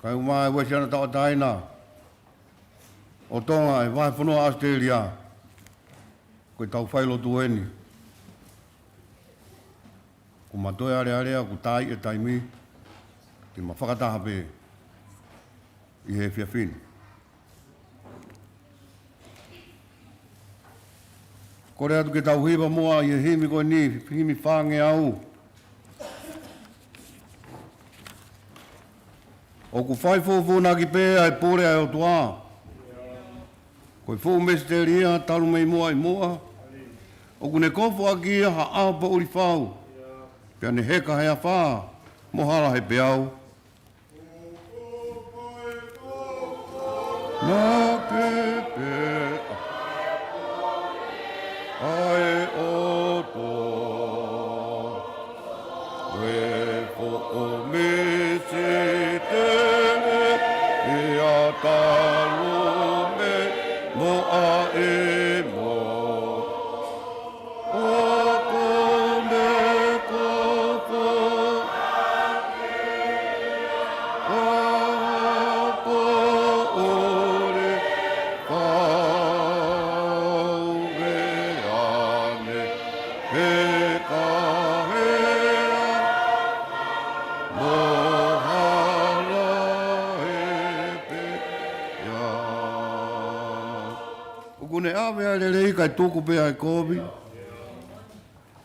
kae ʻumaʻā e Uēsiliana Tauʻatāina ʻo Tonga ʻi he vahefonua ʻAositelēlia, ko ʻetau failotu eni. Kuo ma toe alealea, kuo tā e taimi, te ma fakataha pē ʻi he efiafi ni. Kole atu ke tau hiva muʻa ʻi he himi ko eni, himi fāngeau. ʻOku fai fufūnaki pē ʻa e pule ʻa e ʻOtua. Ko e fuʻu mesitelia talu mei muʻa ʻi muʻa. ʻOku ne kofu ʻaki ia ha ʻao poʻuli fau. Pea ne heka he afā, mo hala he peau. Naʻe pehē ʻa e ʻOtua, ʻe foʻou mei Sētane, ʻia talu mei muʻa ʻi muʻa. ʻOku ne kofu ʻaki ha ʻao poʻuli fau, pea ne heka he afā, mo hala he peau. ʻOku ne ʻave ʻa e lelei kae tuku pē ʻa e kovi.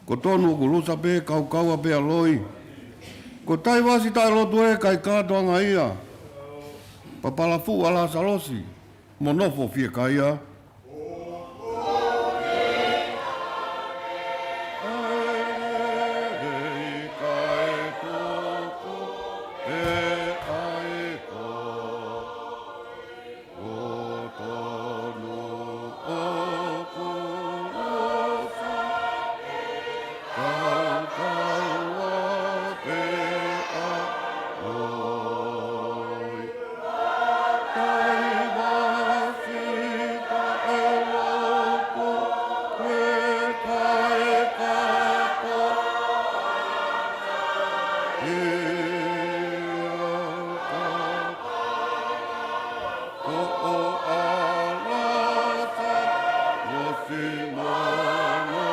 Ko tonu ʻoku lusa pē kaukaua pea loi. Ko Taivasi taʻelotu ē, kae kātoanga ia. Papala fuʻu ʻa Lasalosi, mo nofo fiekaia. Ko ʻAlasa, mo Simona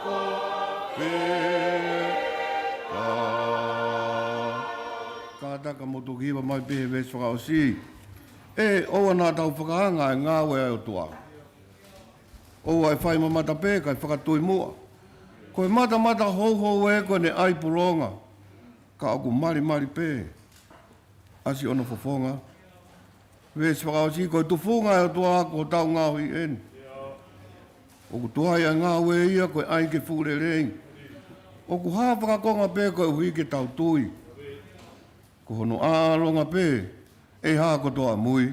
ko Pita. Kātaki mo toki hiva mai pē he veesi fakaʻosi. ʻE, ʻoua naʻa tau fakaanga ʻa e ngāue ʻa e ʻOtua. ʻOua ʻe fai mamata pē kae fakatui muʻa. Ko e matamata houhou ē ko ʻene ʻai pulonga. Ka ʻoku malimali pē ʻa siʻono fofonga. Veesi fakaʻosi, ko e tufunga ʻa e ʻOtua ko hotau ngaohi eni. ʻOku tuai ʻa e ngāue ia ko e ʻai ke fuʻu lelei. ʻOku hā fakakonga pē koeʻuhi ke tau tui. Ko hono ʻaʻalonga pē ʻe hā kotoa mui.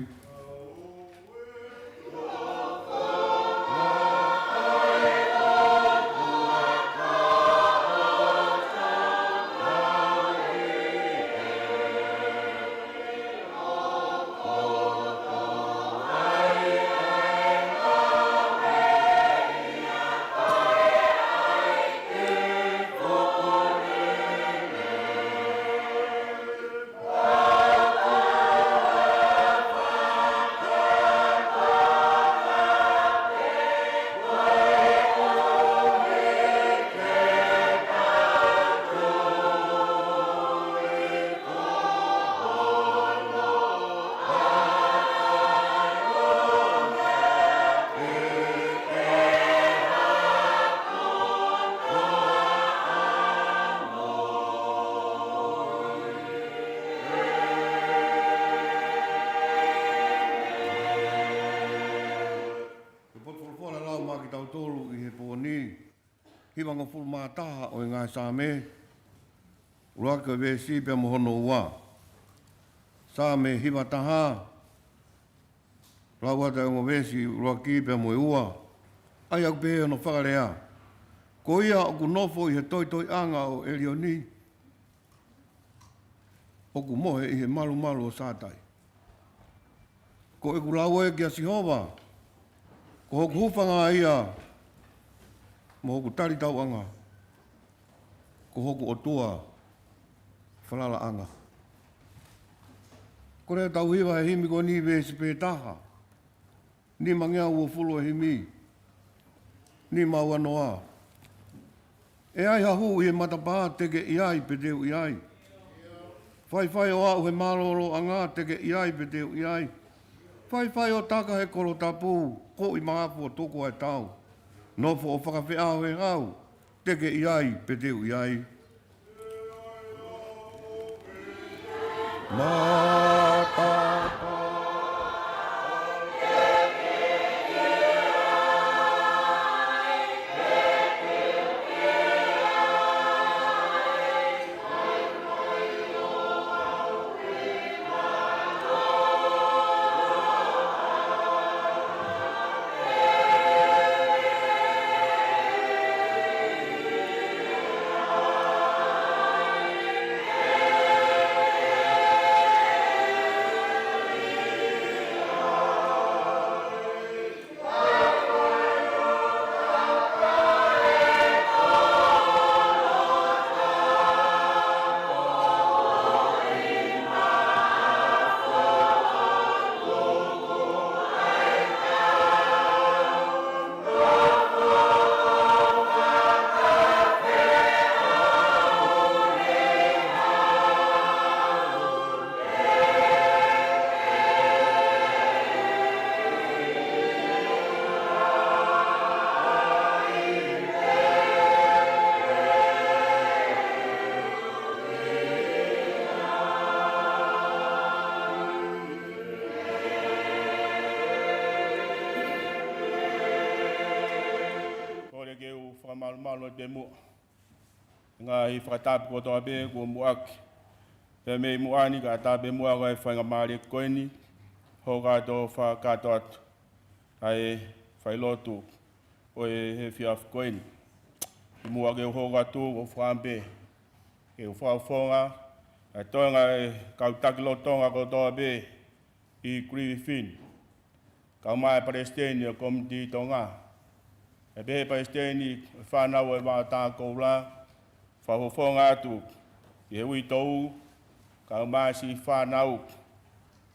Ko e potu folofola lau maʻa kitautolu ʻi he pō ni, hivangofulu mā taha ʻo e ngaahi Saame, ʻuluaki ko e veesi pea mo hono ua. Saame hiva taha, lau atu e ongo veesi ʻuluaki pea mo e ua. ʻA ia ʻoku pehē hono fakalea: Ko ia ʻoku nofo ʻi he toitoiʻanga ʻo ʻElioni, ʻoku mohe ʻi he malumalu ʻo Sātai. Ko ʻeku lau ē kia Sihova, ko hoku hūfanga ia, mo hoku talitauʻanga, ko hoku ʻOtua falalaʻanga. Kole tau hiva he himi ko eni veesi pē taha. Nimangeau uofulu e himi. Nima ua noa. ʻE ai ha hū ʻi he matapā, te ke ʻi ai pē te u ʻi ai. Faifai ʻo aʻu he mālōlōʻanga, te ke ʻi ai pē te u ʻi ai. Faifai ʻo taka he kolo tapu, ko ʻi maʻapu ʻo tuku ʻa e tau. Nofo ʻo fakafeʻao he hau, te ke ʻi ai, pe te u ʻi ai. Mātapa. Kole ke u fakamalumalu atu muʻa. Ngaahi fakatapu kotoa pē kuo muʻaki. Pea mei muʻa ni kae ʻatā pē muʻa ʻa e faingamālie ko eni, hoko atu ʻo fakakakato atu ʻa e failotu ʻo e efiafi ko eni. Kimuʻa ke u hoko atu, ʻoku ou fakaʻamu pē ke u fakafofonga ʻa e toenga ʻo e kau taki lolotonga kotoa pē ʻi Griffin, kae ʻumaʻā e Palesiteni ʻo e Kōmiti Tonga, pea pehē Palesiteni ʻo e fānau ʻo e Vaotākoula. Fakafofonga atu ki he uitou, kae ʻumaʻā siʻi fānau,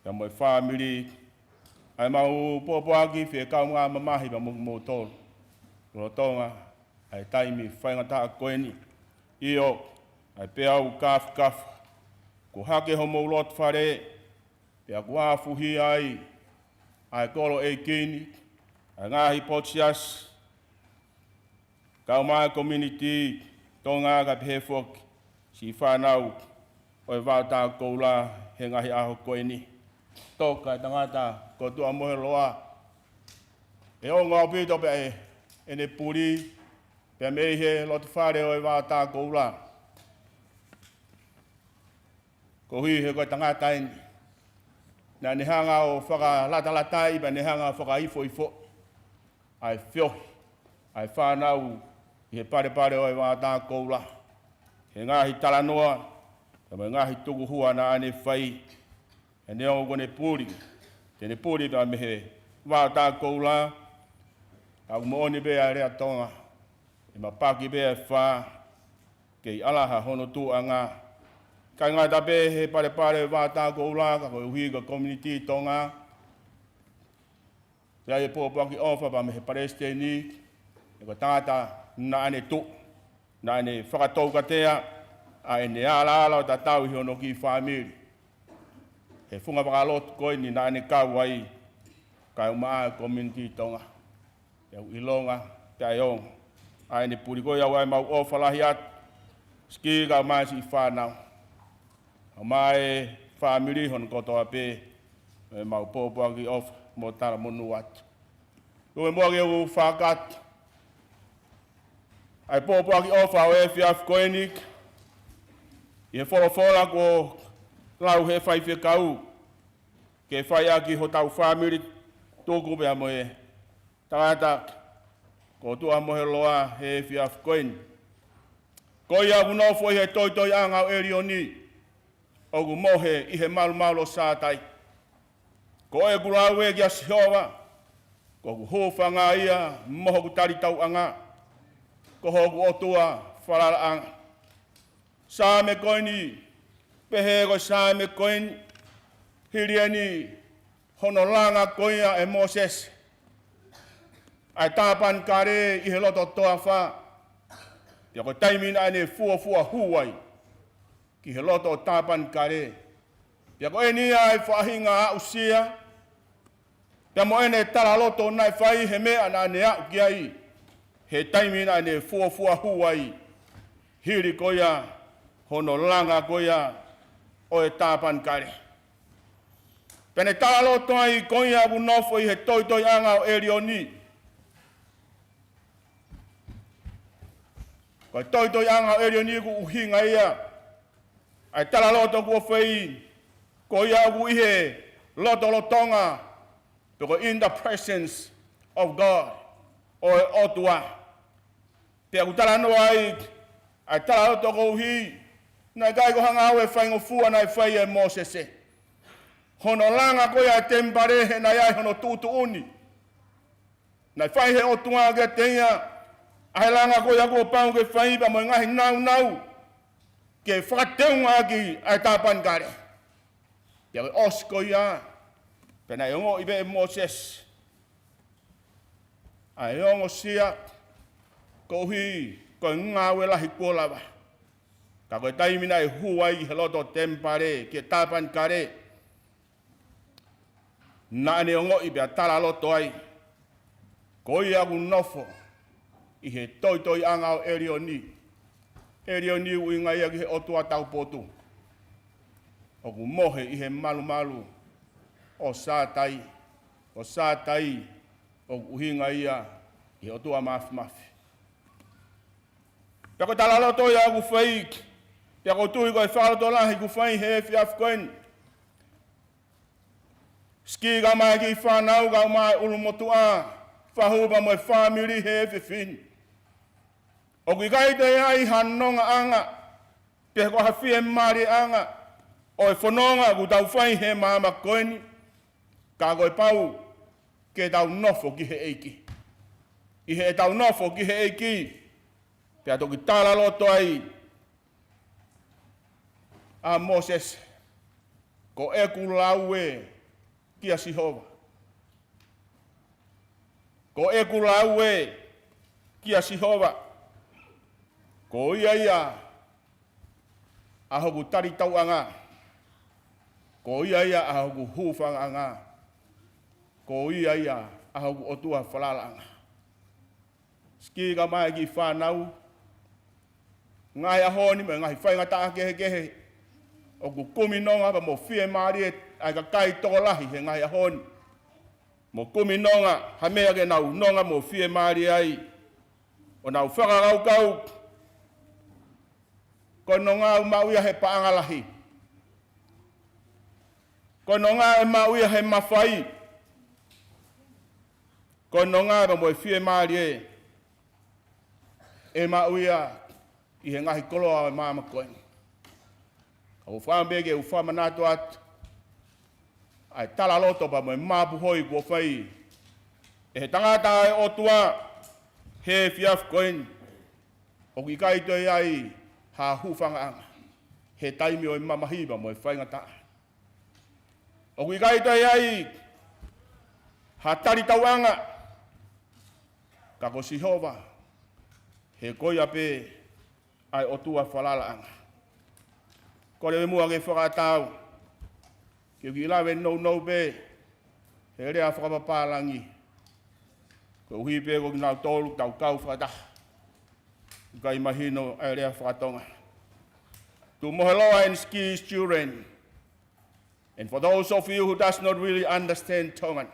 pea mo e fāmili, ʻa ʻemau pōpoaki fie kaungā mamahi pea mo kimoutolu lolotonga ʻa e taimi faingataʻa ko eni. ʻIo, ʻa e peau kāfakafa kuo hake homou loto fale, pea kuo afuhia ai ʻa e kolo ʻeiki ni, ʻa e ngaahi potu siasi, kae ʻumaʻā e community Tonga, kae pehē foki siʻi fānau ʻo e Vaotākoula he ngaahi ʻaho ko eni. Toka e tangata ko Tuʻamoheloa. ʻE ongo ʻaupito pē ʻene puli pea mei he loto fale ʻo e Vaotākoula. Koeʻuhi he ko e tangata eni naʻa ne hanga ʻo fakalatalataʻi pea ne hanga ʻo fakaifoifo ʻa e feohi ʻa e fānau ʻi he palepale ʻo e Vaotākoula, he ngaahi talanoa pea mo e ngaahi tukuhua naʻa ne fai. He neongo ko ʻene puli, te ne puli pea mei he Vaotākoula, ka ʻoku moʻoni pē ʻa e lea Tonga, ʻe mapaki pē ʻa e fā, kei ʻalaha hono tuʻuʻanga. ʻIkai ngata pē he palepale ʻo e Vaotākoula, ka koeʻuhi ko e community Tonga. Pea ʻi he pōpoaki ʻofa pea mei he Palesiteni, he ko e tangata naʻa ne tuʻu, naʻa ne fakatoukatea ʻa ʻene alaala ʻo tatau ʻi hono kiʻi fāmili he funga fakalotu ko eni naʻa ne kau ai, kae ʻumaʻā e community Tonga. Pea ʻoku ʻilonga pea ʻe ongo ʻa ʻene puli. Ko ia ʻoku ʻi ai ʻemau ʻofa lahi atu, Siki kae ʻumaʻā siʻi fānau, kae ʻumaʻā e fāmili hono kotoa pē, ʻemau pōpoaki ʻofa mo talamonū atu. Ko e muʻa ke u fakakakato ʻa e pōpoaki ʻofa ʻo e efiafi ko eni ʻi he folofola kuo lau he faifekau ke fai ʻaki hotau fāmili tuku pea mo e tangata ko Tuʻamoheloa he efiafi ko eni. Ko ia ʻoku nofo ʻi he toitoiʻanga ʻo ʻElioni, ʻoku mohe ʻi he malumalu ʻo Sātai. Ko ʻeku lau ē kia Sihova, ko hoku hūfanga ia mo hoku talitauʻanga, ko hoku ʻOtua falalaʻanga. Saame ko eni, pehē ko e Saame ko eni, hili eni hono langa ko ia ʻe Mōsese ʻa e tāpanekale ʻi he loto toafa, pea ko e taimi naʻa ne fuofua hū ai ki he loto ʻo e tāpanekale. Pea ko eni ʻa e faʻahinga aʻusia, pea mo ʻene talaloto naʻe fai he meʻa naʻa ne aʻu ki ai. he taimi naʻa ne fuofua hū ai, hili ko ia hono langa ko ia ʻo e tāpanekale. Pea ne talaloto ai, ko ia ʻoku nofo ʻi he toitoiʻanga ʻo ʻElioni. Ko e toitoiʻanga ʻo ʻElioni ʻoku ʻuhinga ia ʻa e talaloto kuo fai, ko ia ʻoku ʻi he lotolotonga, pe ko e in the presence of God, ʻo e ʻOtua. Pea ʻoku talanoa ai ʻa e talaloto koeʻuhi naʻe ʻikai ko ha ngāue faingofua naʻe fai ʻe Mōsese. Hono langa ko ia e temipale he naʻe ʻi ai hono tuʻutuʻuni. Naʻe fai he ʻOtua kiate ia ʻa e langa ko ia kuo pau ke fai pea mo e ngaahi nāunau ke fakateungaʻaki ʻa e tāpanekale. Pea ko e ʻosi ko ia, pea naʻe ongoʻi pē ʻe Mōsese ʻa e ongosia koeʻuhi ko e ngāue lahi kuo lava. Ka ko e taimi naʻe hū ai ki he loto temipale, ki he tāpanekale, naʻa ne ongoʻi pea talaloto ai, ko ia ʻoku nofo ʻi he toitoiʻanga ʻo ʻElioni. ʻElioni ʻoku ʻuhinga ia ki he ʻOtua taupotu, ʻoku mohe ʻi he malumalu ʻo Sātai. Ko Sātai ʻoku ʻuhinga ia ki he ʻOtua Māfimafi. Pea ko e talaloto ia ʻoku fai, pea ʻoku ou tui ko e fakalotolahi ʻoku fai he efiafi ko eni. Siʻi kakai mo e kiʻi fānau, kau mai ʻulumotuʻa, fahu pea mo e fāmili he efiafi ni. ʻOku ʻikai toe ʻi ai ha nongaʻanga, pe ko ha fiemālieʻanga ʻo e fononga ʻoku tau fai he māmani ko eni, ka ko e pau ke tau nofo ki he ʻEiki. ʻI heʻetau nofo ki he ʻEiki, pea toki talaloto ai ʻa Mōsese, ko ʻeku lau ē kia Sihova. Ko ʻeku lau ē kia Sihova. Ko ia ia ʻa hoku talitauʻanga. Ko ia ia ʻa hoku hūfangaʻanga. Ko ia ia ʻa hoku ʻOtua falalaʻanga. Siʻi kakai mo e kiʻi fānau, ngaahi ʻaho ni mo e ngaahi faingataʻa kehekehe, ʻoku kumi nonga pea mo fiemālie ʻa e kakai tokolahi he ngaahi ʻaho ni. Mo kumi nonga ha meʻa ke nau nonga mo fiemālie ai. ʻO nau fakakaukau, ko e nonga ʻoku maʻu ia he paʻanga lahi. Ko e nonga ʻe maʻu ia he mafai. Ko e nonga pea mo e fiemālie ʻe maʻu ia ʻi he ngaahi koloa ʻo e māmani ko eni. Ka ʻoku ou fakaʻamu pē ke u fakamanatu atu ʻa e talaloto pea mo e mapuhoi kuo fai ʻe he tangata ʻa e ʻOtua he efiafi ko eni. ʻOku ʻikai toe ʻi ai ha hūfangaʻanga he taimi ʻo e mamahi pea mo e faingataʻa. ʻOku ʻikai toe ʻi ai ha talitauʻanga, ka ko Sihova, he ko ia pē ʻa e ʻOtua falalaʻanga. Kole muʻa ke fakatatau, ke u kiʻi lave nounou pē he lea fakapapālangi, koeʻuhi pē ko kinautolu ʻoku tau kau fakataha ʻoku ʻikai mahino ʻa e lea fakatonga. To Moheloa and Ski's children, and for those of you who does not really understand Tongan,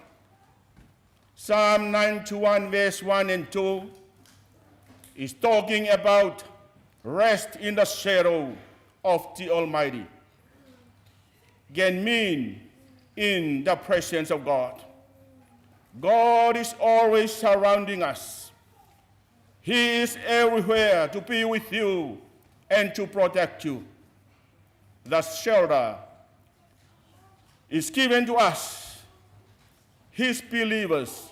Psalm ninety-one verse one and two is talking about rest in the shadow of the Almighty. Can mean in the presence of God. God is always surrounding us. He is everywhere to be with you and to protect you. The shelter is given to us, his believers,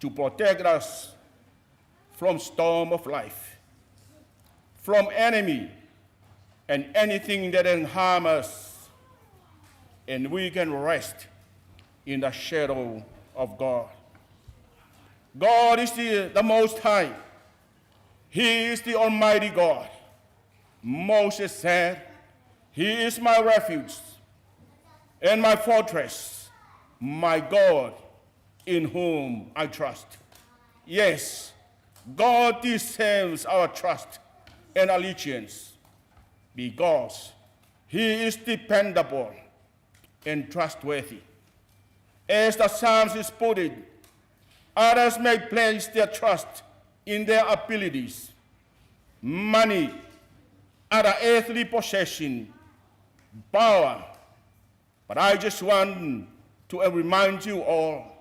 to protect us from storm of life, from enemy, and anything that can harm us, and we can rest in the shadow of God. God is the, the Most High. He is the Almighty God. Moses said, "He is my refuge and my fortress, my God in whom I trust." Yes, God deserves our trust and allegiance because he is dependable and trustworthy. As the psalmist put it, others may place their trust in their abilities, money, other earthly possession, power. But I just want to remind you all,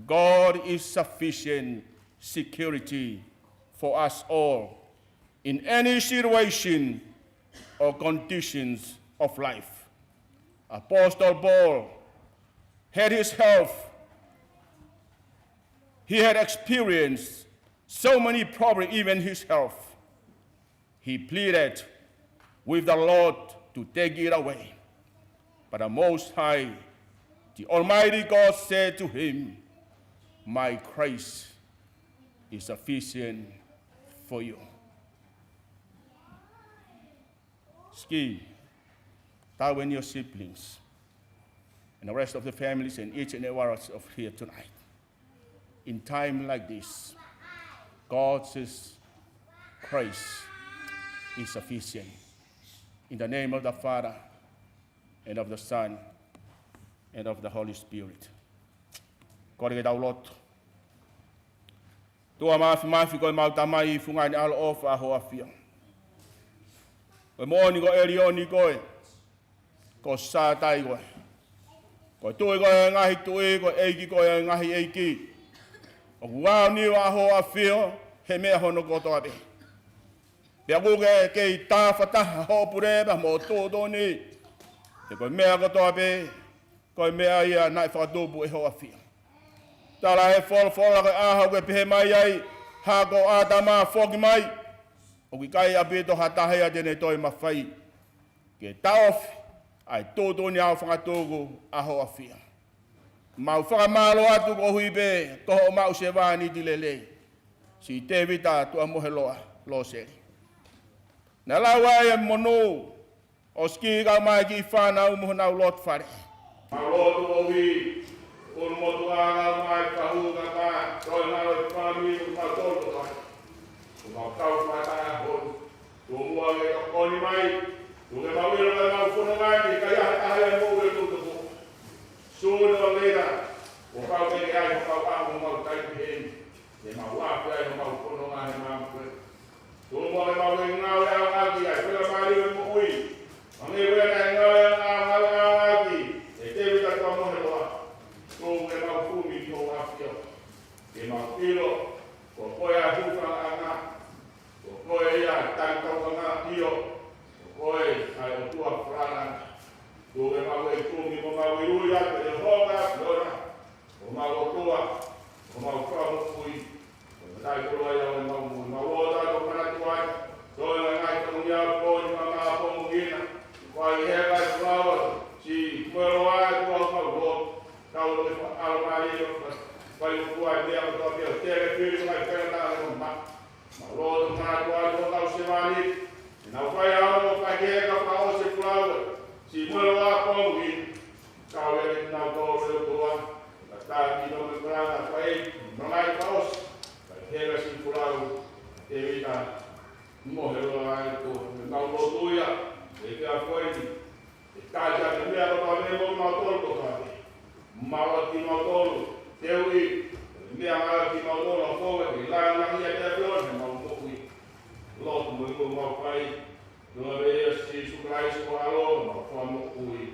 God is sufficient security for us all in any situation or conditions of life. Apostle Paul had his health. He had experienced so many problems, even his health. He pleaded with the Lord to take it away. But the Most High, the Almighty God said to him, "My grace is sufficient for you." Ski, Tau and your siblings, and the rest of the families and each and every one of us here tonight. In time like this, God says, "Christ is sufficient." In the name of the Father, and of the Son, and of the Holy Spirit. Kole ke tau lotu. ʻOtua Māfimafi, ko ʻemau Tamai, fungani ʻaloʻofa ʻa hoʻo ʻAfio. Ko e moʻoni ko ʻElioni koe, ko Sātai koe. Ko e Tuʻi koe ʻo e ngaahi tuʻi, ko e ʻEiki koe ʻo e ngaahi ʻeiki. ʻOku ʻaoniu ʻa hoʻo ʻAfio he meʻa hono kotoa pē. Pea ʻoku ke kei tafataha hoʻo pule pea mo hoʻo tuʻutuʻuni. He ko e meʻa kotoa pē, ko e meʻa ia naʻe fakatupu ʻe hoʻo ʻAfio. Tala ʻe he folofola ko e ʻaho ʻoku ke pehē mai ai, haʻu ko ʻĀtama foki mai. ʻOku ʻikai ʻaupito ha taha ia te ne toe mafai ke taʻofi ʻa e tuʻutuʻuni ʻa hoʻo fakatuku ʻa hoʻo ʻAfio. Mau fakamālō atu koeʻuhi pē ko hoʻo maʻu sevāniti lelei, Siʻi Tēvita Tuʻamoheloa Loseli. Naʻe lau ai e monū ʻo Ski kae ʻumaʻā e kiʻi fānau mo honau loto fale. Mau lotu koeʻuhi ko e motuʻa kae ʻumaʻā e fahu kakā, toe ngalo e fāmili mo kimautolu kotoa. Ko mau kau fakataha hou. Tuku muʻa ke tokoni mai. Tuku ke mau ʻilo ko ʻemau fononga ni, ʻikai ha taha ia ʻe moʻui ʻo tutuku. Sooner or later, ʻoku pau ke ʻi ai homau ʻaho mo homau taimi heni. Ke mau afe ai homau fononga he maama ko ē. Tuku muʻa ke mau ngāue ʻaonga ki ai, fela mālie e moʻui. Hangē ko ia naʻe ngāue ʻaonga, ngāue ʻaonga ki ai ʻa Tēvita Tuʻamoheloa. Tuku ke mau kumi ki hoʻo ʻAfio. Ke mau ʻilo, ko koe ʻa e hūfangaʻanga. Ko koe ia ʻa e talitauʻanga, ʻio, ko koe ʻa e ʻOtua falala. Tuku ke mau kumi mo mau ui atu ʻa Sihova ko homau ʻOtua, ko homau Fakamoʻui. Ko e matai koloa ia ʻo ʻemau moʻui. Mau lotu atu ʻo manatu ai, toe ngaahi fatongia ʻo e pō ni, māmā ʻo e pō mungina. Fai he kai fulaua, Simuelu ʻa e ʻOtua ʻoku mau lotu. Kau lotu ke fakaʻalomālie, fai ʻoku ʻi ai e meʻa kotoa pē ʻoku tele fili, fai fela taha ʻo ma. Mau lotu ʻo manatu atu ʻo kau sevāniti. ʻE nau fai ʻa hono fai ke ka fakaʻosi e fulaua, Simuelu ʻa e pō mungina. Kau ia ke nau tō leo tua. Ka taki no me kalanga fai, no ngai fakaʻosi. Fai ke ka si fulaua, Tēvita Tuʻamoheloa ʻa e ʻOtua. Mau lotu ia, ʻe ke a fai ni. ʻE kātaki ʻa e meʻa kotoa pē mo kimautolu kotoa pē. Mau ʻa kimautolu, teuʻi, meʻa ngalo kimautolu ʻa fou, ke lāngilangiʻia ʻa e ʻAfiona ʻi heʻemau moʻui. Lotu mo e ko mau fai, ʻi he huafa ʻo Sīsū Kalaisi ko e ʻAlo, homau Fakamoʻui.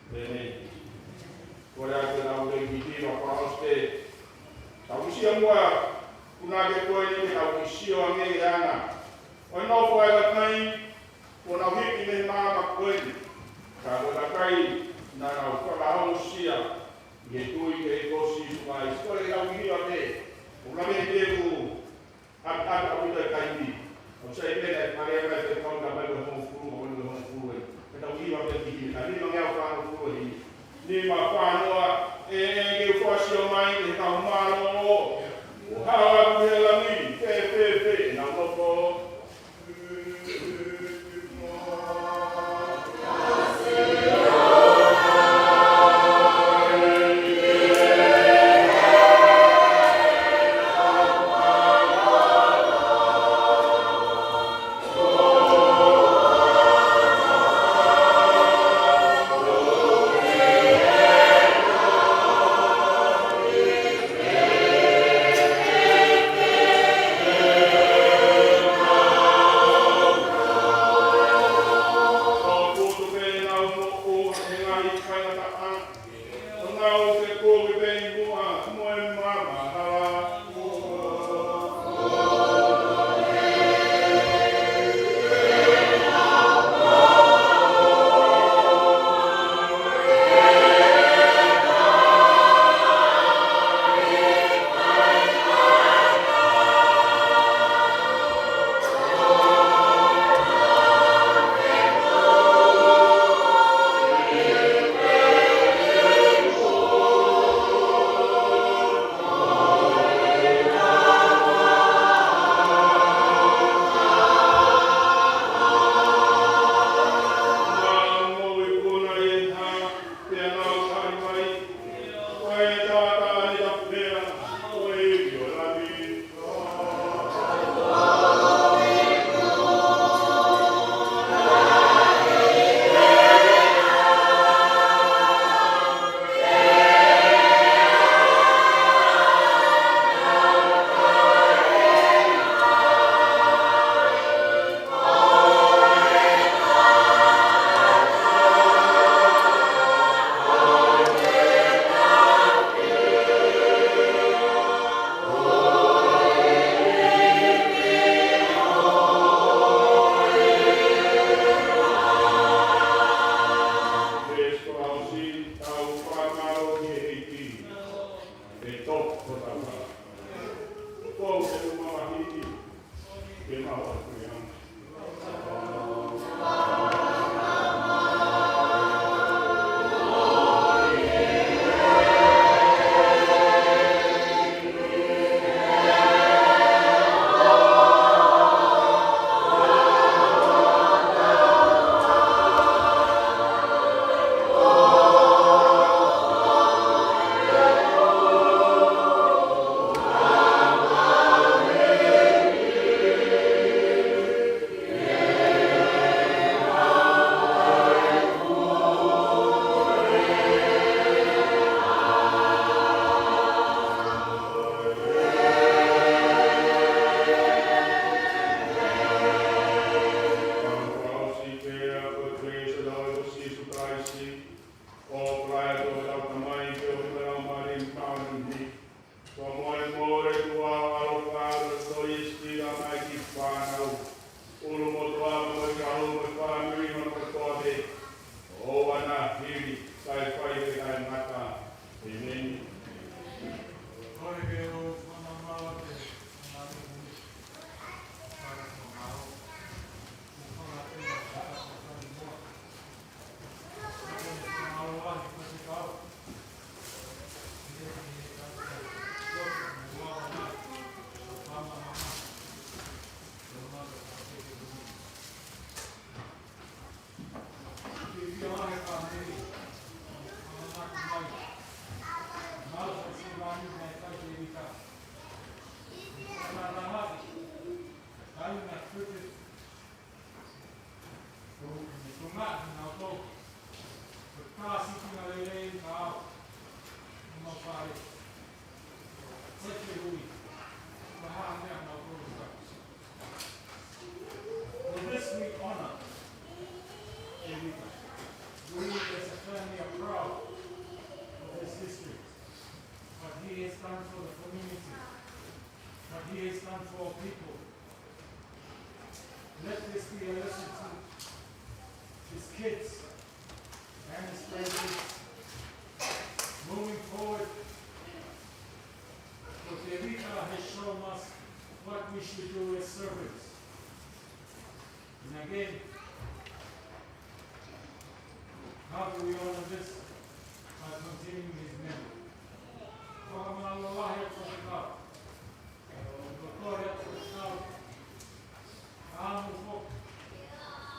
ʻĒmeni. Kole atu ke tau lelei ki he kiʻi fakaʻosi. Tau kiʻi sio muʻa, punake ko eni ke tau kiʻi sio ange ki he anga ʻo e nofo ʻa e kakai, kuo nau hiki mei he maama ko eni. Ka ko e kakai naʻa nau fakaongosia ʻi he tui ki he ʻEiki ko Sīsū Kalaisi. Ko e lau hiva pē. ʻOku lave pē ku ʻapi ʻapi ʻapi ʻapi taimi. ʻOku sai pē naʻe pale mai pē kau ka mai ko e hongofulu, ko e hongofulu ē. Ke tau hiva pē ki hini. Ka nima ngeau fāngofulu ē hini. Nima fānoa, ē, ē, ke u fakaʻosi mai, ʻe kau mālōlō. ʻO hao atu he langi, fē, fē, fē, nau nofo. Ai na tutu. Ko ni ko nga na to. Ko ta si ki na lele ka au. Ma fai. Ko te ui. Ma ha me na to. For this we honor Erika. We as a family are proud of his history. What he has done for the community. What he has done for our people. Let this be a lesson to his kids and his grandkids. Moving forward, what Erika has shown us what we should do as servants. And again, how do we honor this? By continuing his memory. Fakamālō lahi atu ki he kau. Ko e kau atu ki he kau. Ka mo fo.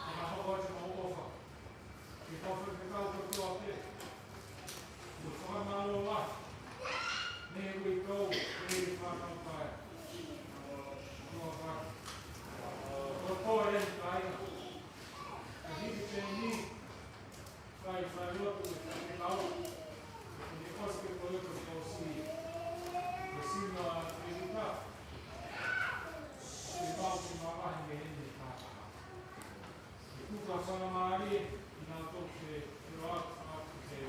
Ka mo fo atu mo ʻofa. Ke tau fai ke tau kotoa pē. Ko e fakamālō lahi. Ne ui kau, ne ui fānau kai. Ko e fai. Ko e kau e kai. Ka hiki pē ni. Fai, fai lotu e kau. Ko e kosi ke kole ko e kosi. Ko e sino a Erika. Ke mau ki mamahi mei heni ka. Ke kuka fakamālie, ina to ke, ke loa, ke, ke,